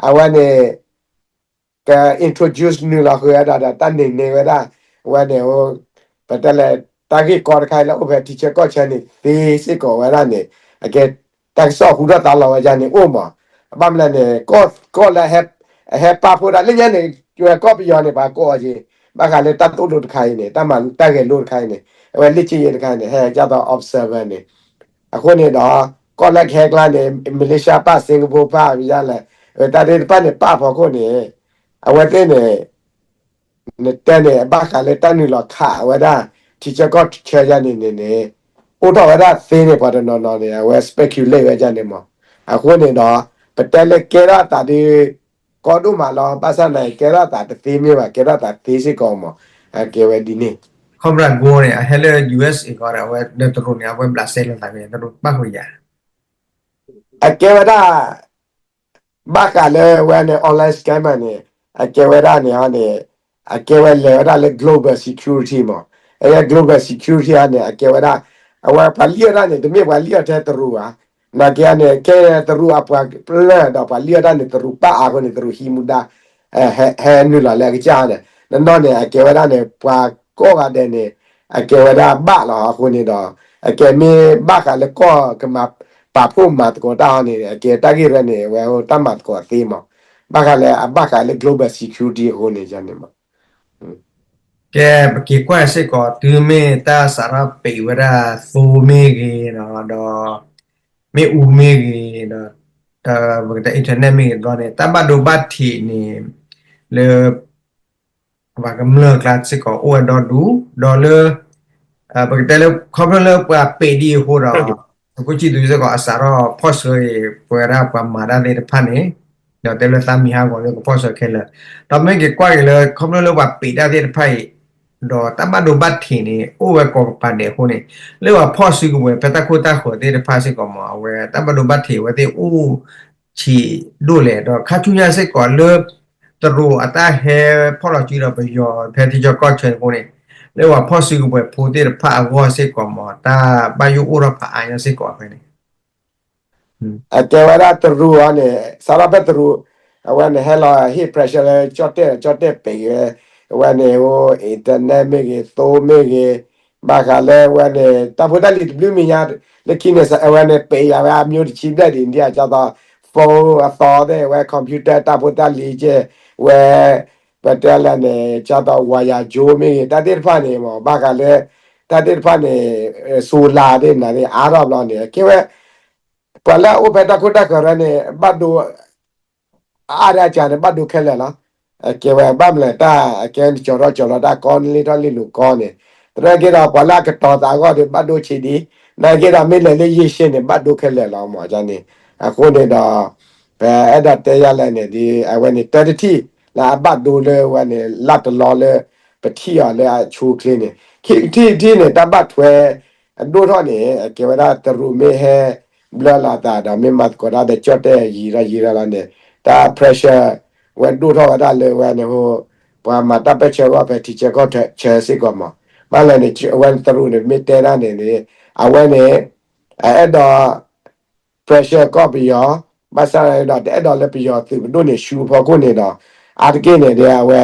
အဝဲန့ၣ် က introduce နုာ်လီၤဃုာ်ဝဲဒၣ်ဒီး တၢ်န့ၢ်န့ၢ်ဝဲဒၣ် အဝဲန့ၣ် ပတဲလၢ တၢ်ဂ့ၢ်ကီတခါအံၤလၢအိၣ်ဖဲထံဆၢကီၢ်ဆၢန့ၣ် သ့စ့ၢ်ကီးဝဲဒၣ်န့ၣ် အကဲ တၢ်ကစီၣ်ဟူထီၣ်သါလီၤဝဲဒၣ်န့ၣ်အိၣ်မး, ဘၣ်မနုၤလဲၣ်န့ၣ် ကီၢ်လၢ အဟဲပာ်ဖှိၣ်ဒၣ်လၢညါန့ၣ် ကီၢ်ပယီၤန့ၣ် ပှၤကိးအီၤက့ၤ ဘၣ်ဃးလၢတၢ်သိၣ်လိတခါအံၤန့ၣ် တၢ်မၤတၢ်ဂဲၤလိတခါအံၤန့ၣ် အဝဲလ့ၣ်က့ယဲတခါအံၤန့ၣ် ဟဲကၢ်သိး observer န့ၣ် အဃိန့ၣ်ဒီး ကီၢ်လၢကဟဲကျါန့ၣ် Malaysia ပၢ် Singapore ပၢ် မ့ၢ်ယါလဲၣ် တၢ်သ့ၣ်တဖၣ်န့ၣ် ပၢ်ဖီခိၣ်န့ၣ် အဝဲသ့ၣ်န့ၣ် နတဲန့ၣ် အဘၣ်ဃးလၢတၢ်နုာ်လီၤခးဝဲဒၣ် ထံဆၢကီၢ်ဆၢယါန့ၣ်န့ၣ်န့ၣ် အိၣ်ထီၣ်ဝဲဒၣ်သ့န့ၣ် ပှၤတနီၤနီၤန့ၣ် အဝဲ speculate ဝဲဒၣ်န့ၣ်မး, အဃိန့ၣ်ဒီး ပတဲလၢကဲထီၣ်သးဒ် ကီဒိၣ်မးလီၤ ဘၣ်ဆၣ်သနာ်က့ ကဲထီၣ်သးတသ့မ့ၢ်ဘၣ် ကဲထီၣ်သးသ့စ့ၢ်ကီးမး, အကဲဝဲဒ်န့ၣ် Cobra Gold န့ၣ် အဟဲလၢ ယူၣ်အ့းအ့း ကီးဒီး အဝဲဒီးတရူးန့ၣ် အဝဲဘျးစဲလိာ်သးဖဲ တရူးပၣ်ဃုာ်ယၤ အကဲဝဲဒၣ် ဘၣ်ဃးလၢဝဲန့ၣ် online scammer န့ၣ် အကဲဝဲဒၣ်န့ၣ်န့ၣ် အကဲဝဲလဲၤဝဲဒၣ်လၢ global security မး, အဝဲ global security အန့ၣ် အကဲဝဲဒၣ် အဝဲပှၤလံၣ်အီၣ်တၢ်န့ၣ် တမ့ၢ်ပှၤလံၣ်အီၣ်ထဲတရူးဘၣ်, နာ်က့န့ၣ် ကဲတရူးအပှၤပျၢၢ်ဒီးပှၤလံၣ်အီၣ်တၢ်န့ၣ် တရူးပၣ်အါအဃိန့ၣ် တရူးဟံးမူဒါ ဟဲနုာ်လီၤလၢအကစၢ်န့ၣ် နနီၢ်န့ၣ် အကဲဝဲဒၣ်န့ၣ် ပှၤကိးဂၤဒဲးန့ၣ် အကဲဝဲဒၣ်ဘၣ်လီၤ အဃိန့ၣ်ဒီး အကဲမ့ၢ်ဘၣ်ဃးလၢကီၢ်ကမၤပာ်ဖှိၣ်မၤသကိးတၢ်အီၤန့ၣ် အကဲတၢ်ဂ့ၢ်ရဲၣ်န့ၣ် အဝဲတၢ်မၤသကိးသ့မး, ဘၣ်ဃးလၢအဘၣ်ဃးလၢ global security အဃိန့ၣ်န့ၣ်မး ကဲ ပက့ၤကွၢ်စ့ၢ်ကီး တုၤမ့ၢ်တၢ်စးထီၣ်ပံးဝဲဒၣ်သိမ့ၢ်ဂ့ၤဒီး ဒီး မ့ၣ်အူမ့ၢ်ဂ့ၤဒီး ပကတဲ internet မ့ၢ်ဂ့ၤတဘျီန့ၣ် တၢ်ဘၣ်ဒိဘၣ်ထံးန့ၣ် လၢ ပှၤကမျၢၢ်ကျါစ့ၢ်ကီးအိၣ်ဝဲဒီဒူၣ် ဒီးလၢ ပကတဲလၢ ခီဖျိလၢပှၤပံးဒ်အဃိဒီး သုးခိၣ်ဆံၣ်သူးစ့ၢ်ကီး အစးထီၣ်ဖီၣ်ဆှၢအံၤ ပဝဲဒၣ်ပှၤမၤတၢ်သ့ၣ်တဖၣ်န့ၣ် ဒီးတဲလၢသးမံၤဟးဂီၤလၢကဖီၣ်ဆှၢခဲလၢာ်, ဒီးမ့ၢ်က့ၤကွၢ်က့ၤလၢ ခီဖျိလၢပှၤပံးတၢ်သ့ၣ်တဖၣ်အံၤ ဒီးတၢ်ဘၣ်ဒိဘၣ်ထံးန့ၣ် အိၣ်ဝဲကိးကပၤဒဲးအဃိန့ၣ် လၢပှၤဖီၣ်စုကဝဲၤဖဲတၢ်ခိတၢ်ဃၢၤသ့ၣ်တဖၣ်စ့ၢ်ကီးမး အဝဲတၢ်ဘၣ်ဒိဘၣ်ထံးအဝဲသ့ၣ်အိၣ်ဆံးဒိၣ်လဲၣ် ဒီးခါဆူညါစ့ၢ်ကီးလၢ တရူးအတၢ်ဟဲဖီၣ်လီၤစုဒီးပယီၤဖဲထံဆၢကီၢ်ဆၢအဃိန့ၣ် လၢပှၤဖီၣ်စုကဝဲၤဖိသ့ၣ်တဖၣ်အဂီၢ်စ့ၢ်ကီးမး တၢ်ဘၣ်ယိၣ်အိၣ်ထီၣ်ဖးအါညါစ့ၢ်ကီးဖဲန့ၣ် အကဲဝဲဒၣ်တရူးအီၤန့ၣ် စးထီၣ်ဖဲတရူး အဝဲန့ၣ်ဟဲလီၤဟ့ၣ် pressure လၢကၠီၣ်တဲၣ် ကၠီၣ်တဲၣ်ပဲာ်က့ၤဝဲ အဝဲန့ၣ်ဟိ internet မ့ၢ်ဂ့ၤ သိမ့ၢ်ဂ့ၤ ဘၣ်ဃးလၢအဝဲန့ၣ် တၢ်ဖိတၢ်လံၤတဘျုးမံၤညါ လၢခံန့ၣ် အဝဲန့ၣ်ပဲာ်ယၤဝဲအမျိုးတဆံဘျဲၣ်ဒံး ဒ်အကၢ်သိး phone အသီသ့ၣ် အဝဲ computer တၢ်ဖိတၢ်လံၤကဲ ဝဲ ပတဲလဲၣ်န့ၣ် ကၢ်သိး ဝါယာကၠိမ့ၢ်ဂ့ၤ တၢ်သ့ၣ်တဖၣ်န့ၣ်မ့ၢ် ဘၣ်ဃးလၢ တၢ်သ့ၣ်တဖၣ်န့ၣ် solar သ့ၣ်နၤသ့ၣ် အါထီၣ်ဘျီန့ၣ် အကဲဝဲ ပှၤလၢအအိၣ်ဖဲတၢ်ခိတၢ်ဃၢၤရၢန့ၣ် ဘၣ်ဒိ အါဒၣ်ကၢ်န့ၣ် ဘၣ်ဒိခဲလၢာ်လီၤ. အကဲဝဲဘၣ်မနုၤတၢ် အကဲကၠီၤထီၣ်ကၠီၤလီၤတၢ်ကီ နလ့ထီၣ်လ့လိၤကီန့ၣ် သနာ်က့ဒီး ပှၤလၢအကတီၤသးအဂီၢ်ဒီး ဘၣ်ဒိဆံးဒံး နာ်က့ဒီး မ့ၢ်လဲၤလၢယ့ၢ်ရှ့ၣ်န့ၣ် ဘၣ်ဒိခဲလၢာ်လီၤ မ့ၢ်န့ၣ် အဃိန့ၣ်ဒီး ပအဲၣ်ဒိးတဲယၤလဲၣ်န့ၣ် ဒ်အဝဲန့ၣ် တၢတထံၣ် လၢအဘၣ်ဒိလၢဝဲန့ၣ် လၢတလီလၢ ပထံၣ်အီၤလၢအဆိအချ့န့ၣ် ခံထံၣ်တထံၣ်န့ၣ် တၢ်ဘၣ်ထွဲ အဒိၣ်ထီၣ်န့ၣ် အကဲဝဲဒၣ်တရူးမ့ၢ်ဟဲ ဘျၢလီၤအသးဒီး မ့ၢ်မၤသကိးတၢ်ဒီး ကၠီၣ်တဲၣ်ယံာ်ထီၣ်ယံာ်ထီၣ်လီၤန့ၣ် တၢ် pressure ဝဲဒိၣ်ထီၣ်ဝဲဒၣ်လၢဝဲန့ၣ်ဟိ ပှၤမၤတၢ်ပၢၢ်ဆၢအဂီၢ်ဖဲထံဆၢကီၢ်ဆၢစ့ၢ်ကီးမး ဘၣ်လဲၣ်န့ၣ် အဝဲတရူးန့ၣ် မ့ၢ်တဲဒၣ်န့ၣ်န့ၣ် အဝဲန့ၣ် အအဲၣ်ဒိး pressure ကီၢ်ပယီၤ ဘၣ်ဆၣ်ဒီး တအဲၣ်ဒိးလၢပယီၤသုးပဒိၣ်န့ၣ် ဆူအဖီခိၣ်န့ၣ်ဒီး အါတက့ၢ်န့ၣ်ဒီး အဝဲ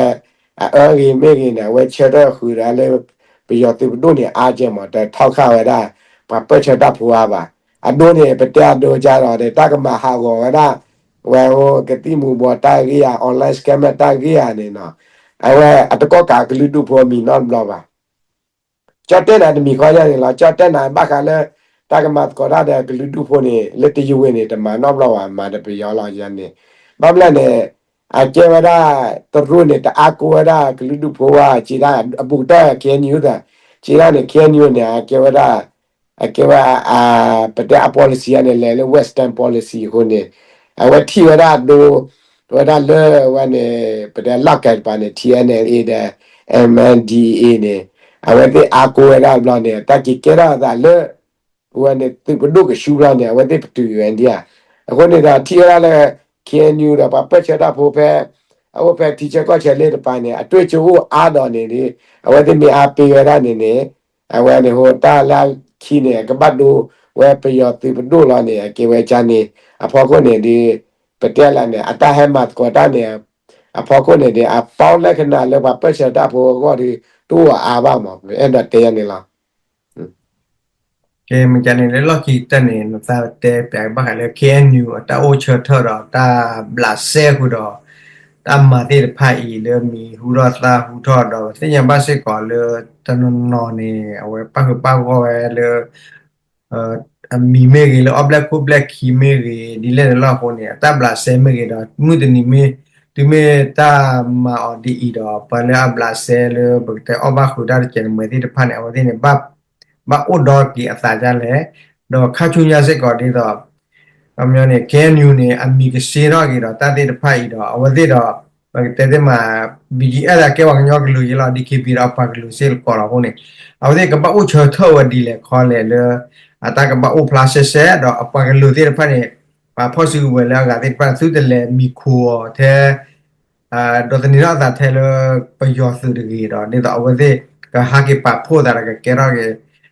အအၢဂ့ၤမ့ၢ်ဂ့ၤန့ၣ် အဝဲဆၢထၢၣ်ဃုာ်ဒီးလၢ ပယီၤသုးပဒိၣ်န့ၣ် အါကဲမး တထီခါဝဲဒၣ် ပှၤပၢၢ်ဆၢတၢ်ဖိအါဘၣ်. အဒိန့ၣ် ပတဲအဒိကဒီး တၢ်ကမၤဟးဂီၤဝဲဒၣ် ဝဲအိၣ်ကသံၣ်မူၤဘှီးတၢ်ဂ့ၢ်ဧါ online scammer တၢ်ဂ့ၢ်ဧါန့ၣ်နီၤ အဝဲအတကီၢ်ကးကလုာ်ဒူၣ်ဖိအမံၤနီတဘျီဘၣ် ကၠီၣ်တဲၣ်နၤတမံၤဃီညါန့ၣ်လီၤ. ကၠီၣ်တဲၣ်နၤဘၣ်ဃးလၢ တၢ်ကမၤသကိးတၢ်ဒီးကလုာ်ဒူၣ်ဖိန့ၣ် လၢတယဝ့ၢ်န့ၣ် တမၤနီတဘျီဘၣ် မၤဒီးပယီၤလီၤန့ၣ်. ဘၣ်မနုၤလဲၣ်န့ၣ် အကဲဝဲဒၣ် တရူးန့ၣ် တအါကိးဝဲဒၣ်ကလုာ်ဒူၣ်ဖိဝဲ စံးဒၣ်အဘူးကတၢၢ် KNU သး စံးဒၣ်န့ၣ် KNU န့ၣ် အကဲဝဲဒၣ် အကဲဝဲ ပတဲအ policy န့ၣ် လဲၤလၢ Western policy အဃိန့ၣ် အဝဲထံၣ်ဝဲဒၣ်ဒိ ဝဲဒၣ်လၢဝဲန့ၣ် ပတဲလီၢ်ကဲတပၤန့ၣ် TNLA ဒီး MNDAA န့ၣ် အဝဲသ့ၣ်အါကိးဝဲဒၣ်ဘျီန့ၣ် တၢ်က့ၤကဲထီၣ်အသးလၢ ဝဲန့ၣ်သုးပဒိၣ်ကဆူဘျီန့ၣ် အဝဲသ့ၣ်ပတုာ်အီၤဒံးဧါ. အဃိန့ၣ်ဒီးထံၣ်ဝဲဒၣ်လၢ KNU ဒီးပှၤပၢၢ်ဆၢတၢ်ဖိဖဲ အအိၣ်ဖဲထံဆၢကီၢ်ဆၢလ့တပၤန့ၣ် အတွေ့အကြုံအိၣ်အါဒီးန့ၣ် အဝဲသ့ၣ်မ့ၢ်အါပ့ၤဝဲဒၣ်န့ၣ်န့ၣ် အဝဲန့ၣ်ဟိတၢ်လၢခံန့ၣ် ကဘၣ်ဒိဝဲပယီၤသုးပဒိၣ်လီၤန့ၣ် အကဲဝဲကန့ၣ် အဖီခိၣ်န့ၣ်ဒီး ပတဲလၢန့ၣ် အတၢ်ဟဲမၤသကိးတၢ်န့ၣ် အဖီခိၣ်န့ၣ်ဒီး အပေါင်းလက္ခဏာလၢပှၤပၢၢ်ဆၢတၢ်ဖိအဂီၢ်ဒီး တအိၣ်အါဘၣ်မး ပအဲၣ်ဒိးတဲယၤန့ၣ်လီၤ. ကဲ မ့ၢ်ကန့ၣ်လၢလီၢ်ခံကတၢၢ်န့ၣ် နသးတဲပၠးဘၣ်ဃးလၢ KNU အတၢ်အိၣ်ဆၢထၢၣ်ဒီးတၢ်ဘျးစဲဃုာ်ဒီး တၢ်မၤသ့ၣ်တဖၣ်အံၤလၢမံၤဟူထီၣ်သါဟူထီၣ်ဒီး ပသ့ၣ်ညါဘၣ်စ့ၢ်ကီးလၢတနီၤနီၤန့ၣ် အဝဲပၣ်ဃုာ်ပၣ်ဂီၢ်ဝဲလၢ အမံၤမ့ၢ်ဂ့ၤ လၢအီၣ်ဘျဲၣ်ခိၣ်ဘျဲၣ်ခံမ့ၢ်ဂ့ၤ ဒ်လဲၣ်တလီၢ်အဃိန့ၣ် အတၢ်ဘျးစဲမ့ၢ်ဂ့ၤဒီး မုၢ်တနံၤမ့ၢ် တုၤမ့ၢ်တၢ်မၤအီၤဒ်အံၤဒီး ပှၤလၢအဘျးစဲလၢပကတဲအီၣ်ဘၣ်ဃုာ်တၢ်တကဲးန့ၣ် မၤသ့ၣ်တဖၣ်န့ၣ် အဝဲသ့ၣ်န့ၣ် ဘၣ်အိၣ်ဒီးက့ၤအသးဒ်လဲၣ်, ဒီးခါဆူညါစ့ၢ်ကီးဒ်သိး ခီပညီန့ၣ် KNU န့ၣ် အမံၤကဆ့ထီၣ်က့ၤဒီးတၢ်သ့ၣ်တဖၣ်အံၤဒီး အဝဲသ့ၣ်ဒီး ပကတဲသ့ၣ်မး BGF ဒီးကဲပှၤကညီကလုာ်ယဲလီၤ DKBA ဒီးအပှၤကလုာ်စ့ၢ်ကီးလီၤအဃိန့ၣ် အဝဲသ့ၣ်ကဘၣ်အိၣ်ဆၢထၢၣ်ဝဲဒ်လဲၣ်ခီလဲၣ်လၢ အတၢ်ကဘၣ်အိၣ်ဖျါရှဲရှဲဒီးအပှၤကလုာ်သ့ၣ်တဖၣ်န့ၣ် ပှၤဖီၣ်စုကဝဲၤလၢအဂၤသ့ၣ်တဖၣ်န့ၣ် သုတလဲၤမံၤခိအီၤထဲ ဒီးသန့ၤထီၣ်အသးထဲလၢပယီၤသုးတဂ့ၤဒီး ဒ်သိးအဝဲသ့ၣ် ကဟးက့ၤပာ်ဖှိၣ်သးဒီးကကဲထီၣ်က့ၤ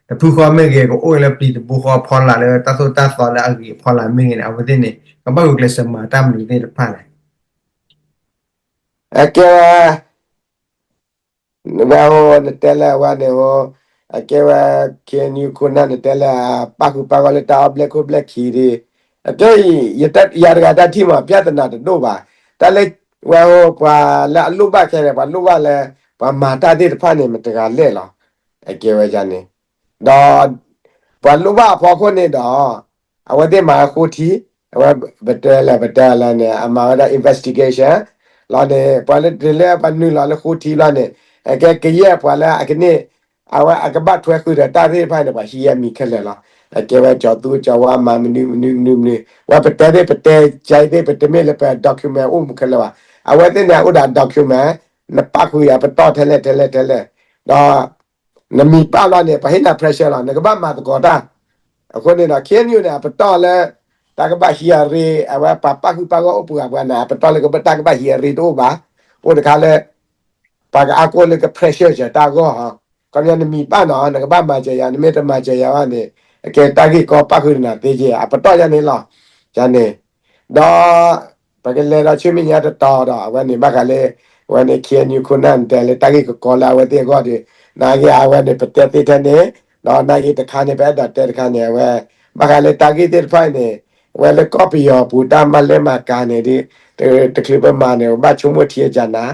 တဖုဃီမ့ၢ်ဂ့ၤ ကအိၣ်လၢပျံၤတဘိဃီအဖီလာ်လၢတၢ်သိၣ်တၢ်သီလၢအဂ့ၤအဖီလာ်မ့ၢ်ဂ့ၤန့ၣ် အဝဲသ့ၣ်န့ၣ် ကဘၣ်ဂုာ်ကျဲးစၢးမၤတၢ်မနုၤသ့ၣ်တဖၣ်လဲၣ်. အကဲဝဲ ဝဲဟိ နတဲလၢအဝဲန့ၣ်ဟိ အကဲဝဲ KNU ခိၣ်နၢ် နတဲလၢအပၣ်ဃုာ်ပၣ်ဂီၢ်လၢတၢ်အီၣ်ဘျဲၣ်ခိၣ်ဘျဲၣ်ခံဒီး အကဲအံၤ ယတဂၤတၢ်ထံၣ်မး ပြဿနာတဒိၣ်ဘၣ်. တၢ်လၢ ဝဲဟိ ပှၤလၢအလိၣ်ဘၣ်ခဲန့ၣ် ပှၤလိၣ်ဘၣ်လၢ ပှၤမၤတၢ်သ့ၣ်တဖၣ်န့ၣ် မတဂၤလဲၣ်လီၤ. အကဲဝဲန့ၣ် ဒီး ပှၤလိၣ်ဘၣ်အဖီခိၣ်န့ၣ်ဒီး အဝဲသ့ၣ်မၤဝဲဃိထံ, အဝဲပတဲလၢပတဲလၢန့ၣ် အမၤဝဲဒၣ် investigation လီၤန့ၣ် ပှၤလၢတုၤလၢပှၤနုာ်လီၤလၢဃိထံလီၤန့ၣ် အကဲကယဲၢ်ပှၤလၢအကန့ၢ် အဝဲအကဘၣ်ထွဲဃုာ်ဒီးတၢ်သ့ၣ်တဖၣ်န့ၣ် ပှၤဟံးအမံၤခဲလၢာ်လီၤ. အကဲဝဲကၠီၤသူကၠီၤဝါ မၤမနုၤမနုၤမနုၤမနုၤ ဝဲပတဲသ့ၣ်ပတဲကဲသ့ၣ် ပတမ့ၢ်လၢပ document အိၣ်မူခဲလၢာ်ဘၣ်. အဝဲသ့ၣ်န့ၣ် အအိၣ်ဒီး document နပၣ်ဃုာ်ယၤပတီၢ်ထဲလဲၣ်ထဲလဲၣ်ထဲလဲၣ် ဒီး နမံၤပၣ်လီၤန့ၣ် ပှၤဟ့ၣ်နၤ pressure လီၤ နကဘၣ်မၤသကိးတၢ်. အဃိန့ၣ်ဒီး KNU န့ၣ် အပတီၢ်လၢ တၢ်ကဘၣ်ဟံးအရ့ အဝဲပှၤပၣ်ဃုာ်ပၣ်ဂီၢ်အိၣ်ပှဲၤပှဲၤန့ၣ် အပတီၢ်လၢကဘၣ်တၢ်ကဘၣ်ဟံးအရ့တအိၣ်ဘၣ်. အိၣ်တခါလၢ ပှၤကအါကိၢ်လၢက pressure စၢၤတၢ်အဂီၢ်ဟီ. ခီပညီနမံၤပၣ်နီၤ နကဘၣ်မၤစၢၤယၤ နမ့ၢ်တမၤစၢၤယၤဘၣ်န့ၣ် အကဲတၢ်ဂ့ၢ်ကီပၣ်ဃုာ်နၤသ့က့ အပတီၢ်ယၤန့ၣ်လီၤ. န့ၣ်, ဒီး ပကလဲၤဒီးဆူမဲာ်ညါတတီၤဒီး အဝဲန့ၣ်ဘၣ်ဃးလၢ အဝဲန့ၣ် ခ့ၣ်အဲၣ်ယူၣ် ခိၣ်နၢ်န့ၣ် တဲလၢတၢ်ဂ့ၢ်ကီကီလၢအဝဲသ့ၣ်အဂီၢ်ဒီး နာ်က့အဝဲန့ၣ် ပတဲသ့ထဲန့ၣ်, ဒီးနာ်က့တခါန့ၣ် ပအဲၣ်ဒိးတဲတခါန့ၣ် အဝဲ ဘၣ်ဃးလၢတၢ်ဂ့ၢ်သ့ၣ်တဖၣ်အံၤန့ၣ် အဝဲလၢကီၢ်ပယီၤပူၤတၢ်မၤလဲၢ်မၤကၤန့ၣ်ဒီး တချုးပမၤန့ၣ် ပဘၣ်ဆိကမိၣ်ထံအကနၤ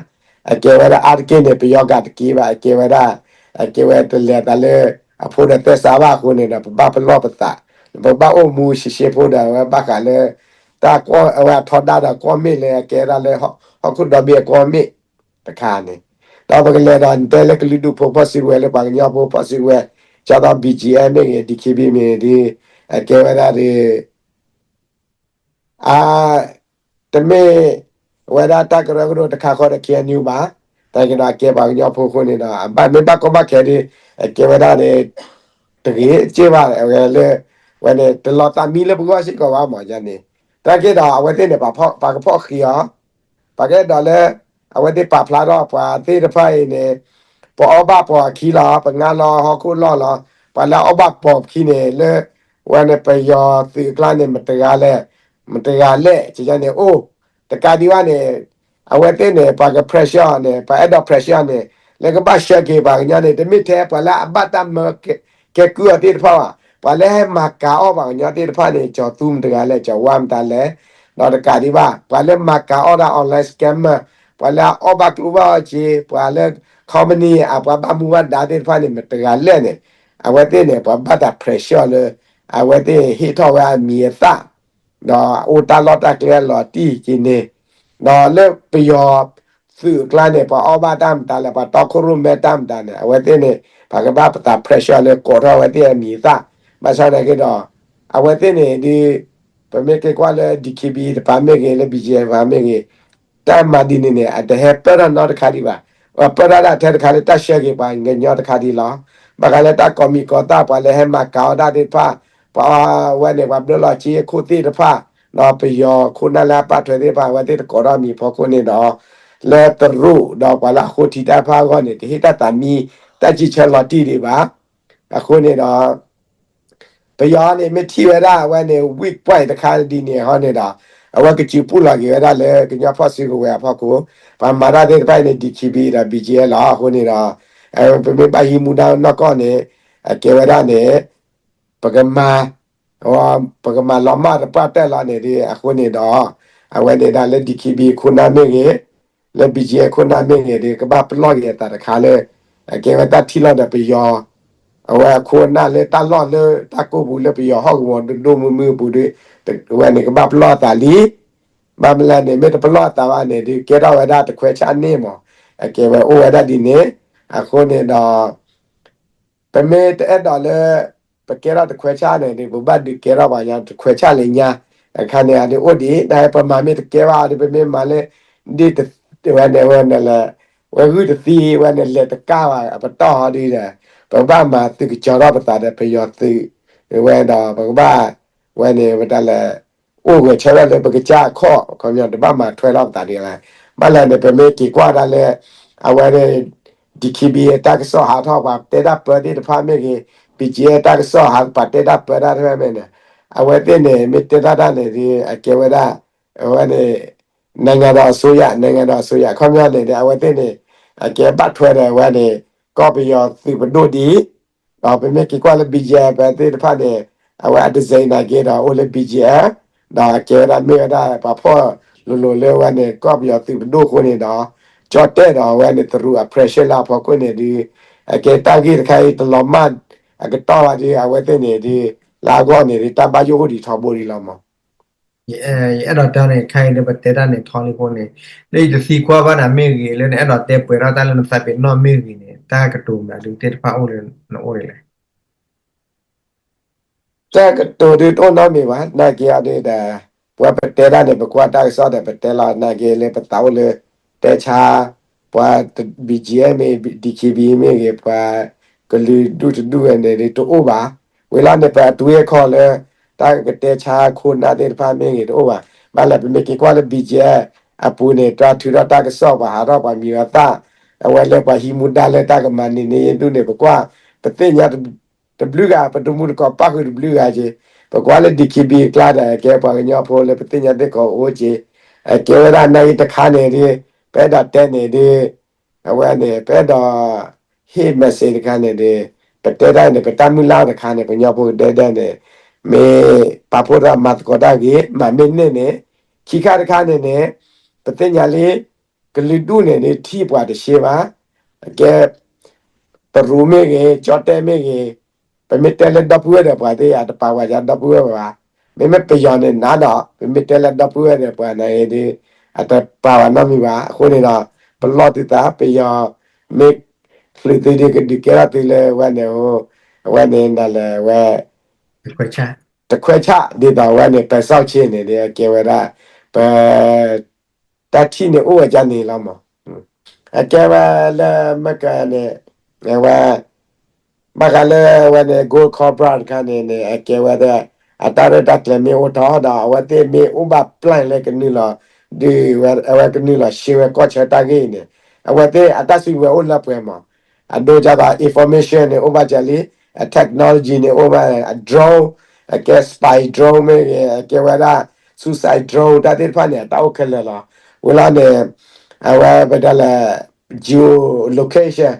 အကဲဝဲဒၣ်အါတက့ၢ်န့ၣ် ပယီၤဂၤတက့ၢ်ဘၣ် အကဲဝဲဒၣ် အကဲဝဲတလဲၤသးလၢ အဖိဒီးသဲစးဘၣ်အဃိန့ၣ်ဒီး ပဘၣ်ပလီၢ်ပသး, ပဘၣ်အိၣ်မူရှဲရှဲဖိဒီးအဝဲဘၣ်ဃးလၢ တၢ်ကွီၢ်အဝဲအထီဒါဒီးကွီၢ်မ့ၣ်လၢအကဲဒၣ်လၢ ဟီၣ်ခိၣ်ဒီဘ့ၣ်အကွီၢ်မ့ၣ်တခါန့ၣ်, ဒီးပကလဲၤဒီးတဲလၢကလုာ်ဒူၣ်ဖိဖီၣ်စုကဝဲၤလၢပှၤကညီဖိဖီၣ်စုကဝဲၤ ကၢ်သိး ဘီၣ်ကၠံၣ်အဲၣ် မ့ၢ်ဂ့ၤ ဒံၣ်ခ့ဘံၣ် မ့ၢ်ဂ့ၤဒီး အကဲဝဲဒၣ်ဒီး အ တမ့ၢ် ဝဲဒၣ်တၢ်ကရၢကရိတခါဃီဒီး ခ့ၣ်အဲၣ်ယူၣ် ဘၣ်, တၢ်ကဒီးအကဲပှၤကညီဖိအဃိန့ၣ်ဒီး အဘၣ်မ့ၢ်ဘၣ်ကီဘၣ်ခဲဒီး အကဲဝဲဒၣ်ဒီး တဂ့ၤစ့ၢ်ဘၣ် အဝဲလၢ ဝဲန့ၣ် တလီၤသးမံလၢပဂီၢ်စ့ၢ်ကီးဘၣ်မးန့ၣ်, တၢ်က့ဒီးအဝဲသ့ၣ်န့ၣ် ပှၤကဖီၣ်ဃံးအီၤ ပှၤကအဲၣ်ဒိးလၢ အဝဲသ့ၣ်ပာ်ဖျါထီၣ်ပှၤသ့ၣ်တဖၣ်အံၤန့ၣ် ပအီၣ်ဘၣ်ပိာ်အခံလီၤ ပငါလီၤဟီၣ်ခိၣ်လီၢ်လီၤ, ပှၤလၢအအီၣ်ဘၣ်ပိာ်အခံန့ၣ် လၢ ဝဲန့ၣ်ပယီၤသုးအကျါန့ၣ် မတဂၤလဲၣ်, မတဂၤလဲၣ် ကန့ၣ်အိၣ်, တကးဒံးဘၣ်န့ၣ် အဝဲသ့ၣ်န့ၣ် ပှၤက pressure အီၤန့ၣ် ပှၤအဲၣ်ဒိး pressure အီၤန့ၣ် လၢကဘၣ်ဆှၢက့ၤပှၤကညီန့ၣ် တမ့ၢ်ထဲပှၤလၢအဘၣ်တၢ်မၢ ကဲကုၢ်အီၤသ့ၣ်တဖၣ်ဘၣ်, ပှၤလၢဟဲမၤကၤအီၣ်ပှၤကညီသ့ၣ်တဖၣ်န့ၣ် ကၠီၤသူမတဂၤလဲၣ် ကၠီၤဝါမတၤလဲၣ်, ဒီးတကးဒံးဘၣ် ပှၤလၢမၤကၤအီၣ်ဒၣ် online scammer ပှၤလၢအအီၣ်ဘၣ်ကျိဘၣ်စ့ ပှၤလၢ company အပှၤဘၣ်မူဘၣ်ဒါသ့ၣ်တဖၣ်န့ၣ် မတဂၤလဲၣ်န့ၣ် အဝဲသ့ၣ်န့ၣ် ပှၤဘၣ်တၢ် pressure လၢ အဝဲသ့ၣ်ဟ့ၣ်ထီၣ်ဝဲအမံၤအသၣ် ဒီးအိၣ်တၢ်လီၢ်တၢ်ကျဲအလီၤတံၢ်ကန့ၣ်, ဒီးလၢပယီၤသုးအကျါန့ၣ် ပှၤအီၣ်ဘၣ်တၢ်မတၤလဲၣ် ပှၤတီခိၣ်ရိၣ်မဲတၢ်မတၤန့ၣ် အဝဲသ့ၣ်န့ၣ် ပှၤကဘၣ်ပသး pressure လၢကိးထီၣ်အဝဲသ့ၣ်အမံၤအသၣ်, ဘၣ်ဆၣ်သနာ်က့ဒီး အဝဲသ့ၣ်န့ၣ်ဒ် ပမ့ၢ်က့ၤကွၢ်လၢ ဒံၣ်ခ့ဘံၣ် တပၤမ့ၢ်ဂ့ၤ လၢ ဘီၣ်ကၠံၣ်အဲၣ် တပၤမ့ၢ်ဂ့ၤ တၢ်မၤဒ်န့ၣ်န့ၣ် အတဟဲပၢၢ်ထီၣ်နီတခါဒံးဘၣ်, ပၢၢ်ထီၣ်ဒၣ်ထဲတခါလၢတၢ်ဆှၢက့ၤပှၤကညီတခါဒံးလီၤ, ဘၣ်ဃးလၢတၢ်ကိးမံၤကိးသၣ် ပှၤလၢဟဲမၤကၤအီၣ်ဒၣ်သ့ၣ်တဖၣ်, ပှၤဝဲန့ၣ် ပှၤဘျၢလီၤက့အခိၣ်သ့ၣ်တဖၣ်, ဒီးပယီၤခိၣ်နၢ်လၢအပာ်ထွဲသ့ၣ်တဖၣ် အဝဲသ့ၣ်တကိးထီၣ်မံၤအဖီခိၣ်န့ၣ်ဒီး လၢတရူးဒီးပှၤလၢအဃိထံတၢ်တဖၣ်အဂီၢ်န့ၣ် တဟ့ၣ်တၢ်သးမံ တၢ်စံးဆၢလီၤတံၢ်ဒံးဘၣ်, အဃိန့ၣ်ဒီး ပယီၤန့ၣ် မ့ၢ်ထံၣ်ဝဲဒၣ်အဝဲန့ၣ် weak point တခါဒ်န့ၣ်ဟီန့ၣ်ဒီး အဝဲကစုပူၢ်လီၤက့ၤဝဲဒၣ်လၢကညီဖီၣ်စုကဝဲၤအဖီခိၣ်, ပှၤမၤတၢ်သ့ၣ်တဖၣ်အံၤန့ၣ် ဒံၣ်ခ့ဘံၣ်ဒီး ဘီၣ်ကၠံၣ်အဲၣ် လီၤ. အဃိန့ၣ်ဒီး ပမ့ၢ်ဘၣ်ဟံးမူဒါနီၢ်ကီၢ်န့ၣ် အကဲဝဲဒၣ်န့ၣ် ပကမၤ ပကမၤလီၤမၢ်တပှၢ်တၢၢ်လီၤန့ၣ်ဒီး အဃိန့ၣ်ဒီး အဝဲန့ၣ်ဒၣ်လၢ ဒံၣ်ခ့ဘံၣ် ခိၣ်နၢ်မ့ၢ်ဂ့ၤ, လၢ ဘီၣ်ကၠံၣ်အဲၣ် ခိၣ်နၢ်မ့ၢ်ဂ့ၤဒီး ကဘၣ်ပလီၢ်က့ၤအသးတခါလၢ အကဲဝဲတၢ်ထံၣ်လိာ်ဒီးပယီၤ အဝဲအခိၣ်အနၢ်လၢတၢ်လီၢ်လၢတၢ်ကိၢ်ပူၤလၢပယီၤဟီၣ်ကဝီၤဒိၣ်ဒိၣ်မုၢ်မုၢ်အပူၤဒီး အဝဲန့ၣ်ကဘၣ်ပလီၢ်အသးလံ. ဘၣ်မနုၤလဲၣ်န့ၣ် မ့ၢ်တပလီၢ်အသးဘၣ်န့ၣ်ဒီး ကဲထီၣ်ဝဲဒၣ်တခွဲးဆၣ်န့ၣ်မး, အကဲဝဲအိၣ်ဝဲဒၣ်ဒ်န့ၣ်, အဃိန့ၣ်ဒီး ပမ့ၢ်တအဲၣ်ဒိးလၢ ပကဲထီၣ်တခွဲးဆၣ်န့ၣ်ဒီး ပဘၣ်ဒုးကဲထီၣ်ပှၤကညီတခွဲးဆၣ်လၢညါ, အခါန့ၣ်အဒုးအိၣ်ဒံး တၢ်ပမၤမ့ၢ်တကဲဘၣ်ဒီး ပမ့ၢ်မၤလၢ ဒ်တ ဝဲန့ၣ်ဝဲန့ၣ်လဲၣ်, ဝဲဂုၢ်တသံဝဲန့ၣ် လဲၤတကၣ်ဘၣ်အပတီၢ်ဟီဒ်ဒီး ပကဘၣ်မၤသုးကစီၤထီၣ်ပသးဒီးပယီၤသုး ဝဲဒီး ပကဘၣ် ဝဲန့ၣ် ပတၢ်လဲၤ အိၣ်ဂဲၤဆၢထၢၣ်လၢပကစၢ်အခီၣ် ခီပညီတဘၣ်မၤထွဲထီၣ်ပသးဒ်လဲၣ်. ဘၣ်လဲၣ်န့ၣ် ပမ့ၢ်က့ၤကွၢ်ဒၣ်လၢ အဝဲန့ၣ် ဒံၣ်ခ့ဘံၣ် တၢ်ကစီၣ်ဟးထီၣ် ပှၤတဲတၢ်ပၢသ့ၣ်တဖၣ်မ့ၢ်ဂ့ၤ, ဘီၣ်ကၠံၣ်အဲၣ် တၢ်ကစီၣ်ဟး ပှၤတဲတၢ်ပၢတၢ်တဖၣ်မ့ၢ်န့ၣ် အဝဲသ့ၣ်န့ၣ် မ့ၢ်တဲတၢ်တၢ်န့ၣ်ဒီး အကဲဝဲဒၣ် အဝဲန့ၣ် နိုင်ငံတော်အစိုးရ နိုင်ငံတော်အစိုးရ ခီပညီန့ၣ်ဒီး အဝဲသ့ၣ်န့ၣ် အကဲဘၣ်ထွဲဒီးအဝဲန့ၣ် ကီၢ်ပယီၤသုးပဒိၣ်ဒံး ဒီးပမ့ၢ်က့ၤကွၢ်လၢ ဘီၣ်ကၠံၣ်အဲၣ် သ့ၣ်တဖၣ်န့ၣ် အဝဲအတစဲးနာ်က့ဒီး အိၣ်လၢ ဘီၣ်ကၠံၣ်အဲၣ် ဒီးအကဲဝဲဒၣ်မ့ၢ်ဝဲဒၣ်ပှၤဖီၣ်လိၤလိၤလၢအဝဲန့ၣ် ကီၢ်ပယီၤသုးပဒိၣ်အဃိန့ၣ်ဒီး ကၠီၣ်တဲၣ်ဒီးအဝဲန့ၣ် တရူးအ pressure လၢအဖီခိၣ်န့ၣ်ဒီး အကဲတၢ်ဂ့ၢ်တခါအံၤ တလီၤမၢ်အကတီၢ်ဘၣ်ဒီး အဝဲသ့ၣ်န့ၣ်ဒီး လၢအဂီၢ်န့ၣ်ဒီး တၢ်ဘၣ်ယိၣ်အိၣ်ဒံးထီဘိဒံးလီၤမး. ယအဲၣ်ဒိးတဲန့ၣ် ခဲအံၤလၢပတဲတၢ်န့ၣ်ထီလံအဃိန့ၣ် လၢယတသံကွၢ်ဘၣ်နၤမ့ၢ်ဂ့ၤ လၢနအဲၣ်ဒိးတဲပှဲၤထီၣ်တၢ်လၢနသးပ့ၤနီၣ်မ့ၢ်ဂ့ၤန့ၣ် တၢ်ကတိၤမနုၤသ့ၣ်တဖၣ်အိၣ်လၢနအိၣ်ဒ်လဲၣ်. တၢ်ကတိၤဒုးတအိၣ်နီတမံၤဘၣ် နာ်က့အီၤဒ်ဒီး ပဝဲပတဲတၢ်န့ၣ် ပကွၢ်တၢ်ကစီၣ်ဒီးပတဲလီၤ နာ်က့လၢပသးအိၣ်လၢ တဲဆါ ပှၤ ဘီၣ်ကၠံၣ်အဲၣ် မ့ၢ် ဒံၣ်ခ့ဘံၣ် မ့ၢ်ဂ့ၤ ပှၤကလုာ်ဒူၣ်တဒူၣ်ဝဲန့ၣ်ဒ်တအိၣ်ဘၣ်. ဝံၤလီၤန့ၣ် ပအတွေးအခေါ်လၢ တၢ်ကတဲဆါခိၣ်နၢ်သ့ၣ်တဖၣ်မ့ၢ်ဂ့ၤတအိၣ်ဘၣ်. ဘၣ်လၢပမ့ၢ်က့ၤကွၢ်လၢ ဘီၣ်ကၠံၣ်အဲၣ် အပူၤန့ၣ် တၢ်ထုးထီၣ်တၢ်ကစီၣ် ပှၤဟးထီၣ်ပှၤမံၤအသၣ် အဝဲလၢပှၤဟံးမူဒါလၢတၢ်ကမၤန့ၢ်န့ၢ်ယဒူၣ်န့ၣ် ပကွၢ် ပသ့ၣ်ညါတ တဘျုးဂၤ ပတမူတကိးပၣ်ဃုာ်တဘျုးဂၤက့ၤ, ပကွၢ်လၢ D K B အကျါဒီး ကဲပှၤကညီဖိလၢပသ့ၣ်ညါသ့ၣ်ကိးအိၣ်က့ၤ, အကဲဝဲဒၣ်နာ်အံၤတခါန့ၣ်ဒ် ပအဲၣ်ဒိးတဲန့ၣ်ဒ် အဝဲန့ၣ် ပအဲၣ်ဒိး ဟ့ၣ် message တခါန့ၣ်ဒ် ပတဲတၢ်န့ၣ် ပတၢ်မုၢ်လၢ်တခါန့ၣ် ပညီဖိကဒဲဒဲန့ၣ် မ့ၢ်ပာ်ဖှိၣ်တၢ်မၤသကိးတၢ်ဂ့ၤ မၤမ့ၢ်န့ၢ်န့ၣ်, ခံခါတခါန့ၣ်န့ၣ် ပသ့ၣ်ညါလံ ကလုာ်ဒူၣ်န့ၣ်ဒ်ထံၣ်ပှၤတရှဲဘၣ်, အကဲ တရူးမ့ၢ်ဂ့ၤ ကၠီတဲမ့ၢ်ဂ့ၤ, ပမ့ၢ်တဲလၢဒီပုၢ်ဝဲၢ်ဒီးပှၤသ့ၣ် အတပာ်ဝဲဒၣ်ဒီပုၢ်ဝဲၢ်ဘၣ်, မ့မ့ၢ်ပယီၤန့ၣ်နးဒီး ပမ့ၢ်တဲလၢဒီပုၢ်ဝဲၢ်ဒီးပှၤန့ၣ်ဒ် အတပာ်ဝဲနီတမံၤဘၣ်. အဃိန့ၣ်ဒီး ပလီၢ်သုသး ပယီၤမ့ၢ်ချုးသုဒ်ကဒုးကဲထီၣ်သုလၢဝဲန့ၣ်ဧိၤ, အဝဲန့ၣ်နလဲၤဝဲ တခွဲဆၣ်ဒ်သိးဝဲန့ၣ် ပၢၤစီၣ်ဆ့န့ၣ်ဒ်အကဲဝဲဒၣ် ပ တၢ်ထံၣ်န့ၣ်အိၣ်ဝဲဒ်န့ၣ်လီၤမး. အကဲဝဲလၢမ့ၢ်ကန့ၣ် အဝဲ ဘၣ်ဃးလၢအဝဲန့ၣ် Gold Cobra တခါန့ၣ်န့ၣ် အကဲဝဲဒၣ် အတၢ်ရဲၣ်တၢ်ကျဲၤမ့ၢ်အိၣ်ထီၣ်ဒီး အဝဲသ့ၣ်မ့ၢ်အိၣ်ဘၣ် plan လၢကနုာ်လီၤ ဒုးအဝဲကနုာ်လီၤရှဲဝဲကီၢ်ဆၢတၢ်ဂ့ၢ်အံၤန့ၣ် အဝဲသ့ၣ်အတၢ်စုကဝဲၤအိၣ်လၢပှဲၤမး. အဒိဒ်သိး information န့ၣ် အိၣ်ဘၣ်ကလံ, အ technology န့ၣ် အိၣ်ဘၣ် အ drone, အကဲ spy drone မ့ၢ်ဂ့ၤ, အကဲဝဲဒၣ် suicide drone တၢ်သ့ၣ်တဖၣ်န့ၣ် အတၢ်အိၣ်ခဲလၢာ်လီၤ. ဝံၤလီၤန့ၣ် အဝဲပတဲလၢ geolocation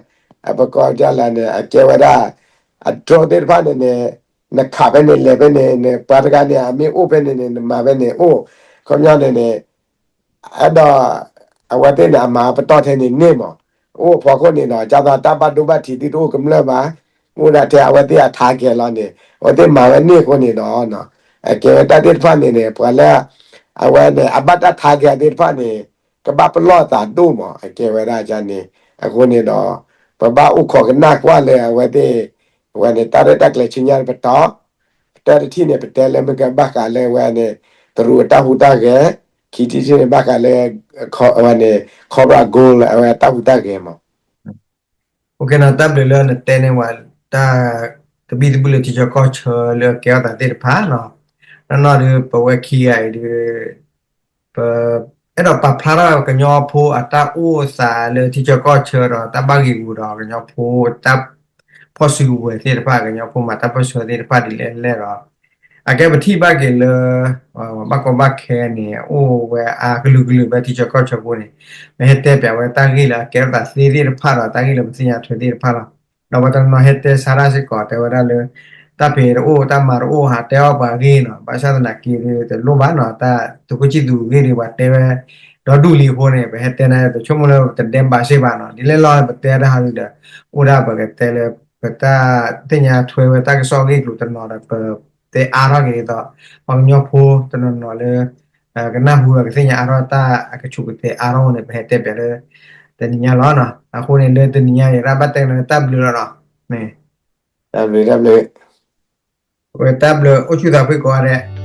ပကိးဒ်လဲၣ်န့ၣ် အကဲဝဲဒၣ် အ drone သ့ၣ်တဖၣ်န့ၣ်န့ၣ် နခးဖဲန့ၣ်လဲၤဖဲန့ၣ်န့ၣ် ပှၤတဂၤန့ၣ် အမ့ၢ်အိၣ်ဖဲန့ၣ်န့ၣ် နမၤဖဲန့ၣ်အိၣ်, ခီပညီန့ၣ်န့ၣ် အဲၣ်ဒိး အဝဲသ့ၣ်န့ၣ် အမၤပတီၢ်ထဲန့ၣ်န့ၢ်မး. အိၣ်ဖီခိၣ်န့ၣ်ဒီး ဒ်သိးတၢ်ဘၣ်ဒိဘၣ်ထံးသုတအိၣ်ကမျၢၢ်ဘၣ်, အိၣ်ဒၣ်ထဲအဝဲသ့ၣ်အ target လီၤန့ၣ် အဝဲသ့ၣ်မၤဝဲန့ၢ်အဃိန့ၣ်ဒီး အကဲဝဲတၢ်သ့ၣ်တဖၣ်န့ၣ်န့ၣ် ပှၤလၢ အဝဲန့ၣ် အဘၣ်တၢ် target သ့ၣ်တဖၣ်န့ၣ် ကဘၣ်ပလီၢ်သးဒိၣ်မး အကဲဝဲဒၣ်န့ၣ်. အဃိန့ၣ်ဒီး ပဘၣ်အိၣ်ခိးကနၣ်ကွၢ်လၢအဝဲသ့ၣ် အဝဲန့ၣ် တၢ်ရဲၣ်တၢ်ကျဲၤဆူညါပတီၢ် ပတၢတထံၣ်န့ၣ် ပတဲလၢမ့ၢ်ကဘၣ်ဃးလၢအဝဲန့ၣ် တရူးအတၢ်ဟူးတၢ်ဂဲၤ, ခံထံၣ်တထံၣ်န့ၣ် ဘၣ်ဃးလၢ အဝဲန့ၣ် Cobra Gold အဝဲတၢ်ဟူးတၢ်ဂဲၤမး. တၢ်ဘျုးလၢနတဲန့ၢ်ဝဲ တၢ်သဘံၣ်သဘုၣ်လၢထံဆၢကီၢ်ဆၢလၢအကဲထီၣ်သးသ့ၣ်တဖၣ်နီၤ. နီၢ်နီၢ်ဒီး ပဝဲခံဂၤအံၤဒီး ပ အဲၣ်ဒိးပာ်ဖျါထီၣ်ကညီဖိအတၢ်အိၣ်သးလၢထံဆၢကီၢ်ဆၢဒီး တၢ်ဘၣ်ဂ့ၢ်ဂူာ်ဒီးကညီဖိ တၢ်ဖီၣ်စုကဝဲၤသ့ၣ်တဖၣ် ကညီဖိမၤတၢ်ပၢၢ်ဆၢသ့ၣ်တဖၣ်ဒ်လဲၣ်လဲၣ်ဒီး အကဲပထံၣ်ဘၣ်က့ၤလၢ ဘၣ်ကီဘၣ်ခဲန့ၣ် အိၣ်ဝဲအါကလုာ်ကလုာ်ဖဲထံဆၢကီၢ်ဆၢပူၤန့ၣ် ပဟဲတဲပၠးဝဲတၢ်ဂ့ၢ်လၢအကဲထီၣ်သးသ့သ့ၣ်တဖၣ်ဒီး တၢ်ဂ့ၢ်လၢပသ့ၣ်ညါထွဲသ့ၣ်တဖၣ်လီၤ. ဒီးပှၤတနီၤဟဲတဲဆါတၢ်စ့ၢ်ကီး တဲဝဲဒၣ်လၢ တၢ်ဖံးတအိၣ် တၢ်မၤတအိၣ် ဟးတဲအီၣ်ပှၤဂ့ၢ်နီၤ, ဘၣ်ဆၣ်သနာ်က့ဒီး တလိၣ်ဘၣ်နီၤ, တၢ်သုးခိၣ်ဆံၣ်သူးဂ့ၢ်ဒီး ပှၤတဲဝဲ ဒီဒူၣ်လံအဃိန့ၣ် ပဟဲတဲန့ၣ် တဆိကမိၣ်လၢပတဒဲးဘးစ့ၢ်ဘၣ်နီၤ, ဒ်လဲၣ်လီၤ ပတဲတၢ်ဟးဂ့ၤဒီး အိၣ်ဒၣ်ပကတဲလၢ ပတၢ်သ့ၣ်ညါထွဲဝဲတၢ်ကစီၣ်ဂ့ၢ်ကျိၤတနီၤဒီး ပတဲအါထီၣ်က့ၤဒ်သိး ပှၤကညီဖိတနီၤနီၤလၢ ကနၢ်ဟူဒီးကသ့ၣ်ညါအါထီၣ်တၢ်အကဆူးကတဲာ်အါထီၣ်န့ၣ် ပဟဲတဲပၠးလၢ တနံၤညါလီၤနီၤ. အဃိန့ၣ် လၢတနံၤညါအံၤ ရၣ်ဘၣ်တဲန့ၣ် တၢ်ဘျုးလီၤနီၤ. တၢ်ဘျုး တၢ်ဘျုး ဝဲတၢ်ဘျုး အိၣ်ဆူၣ်သးဖှံကိးဂၤဒဲး.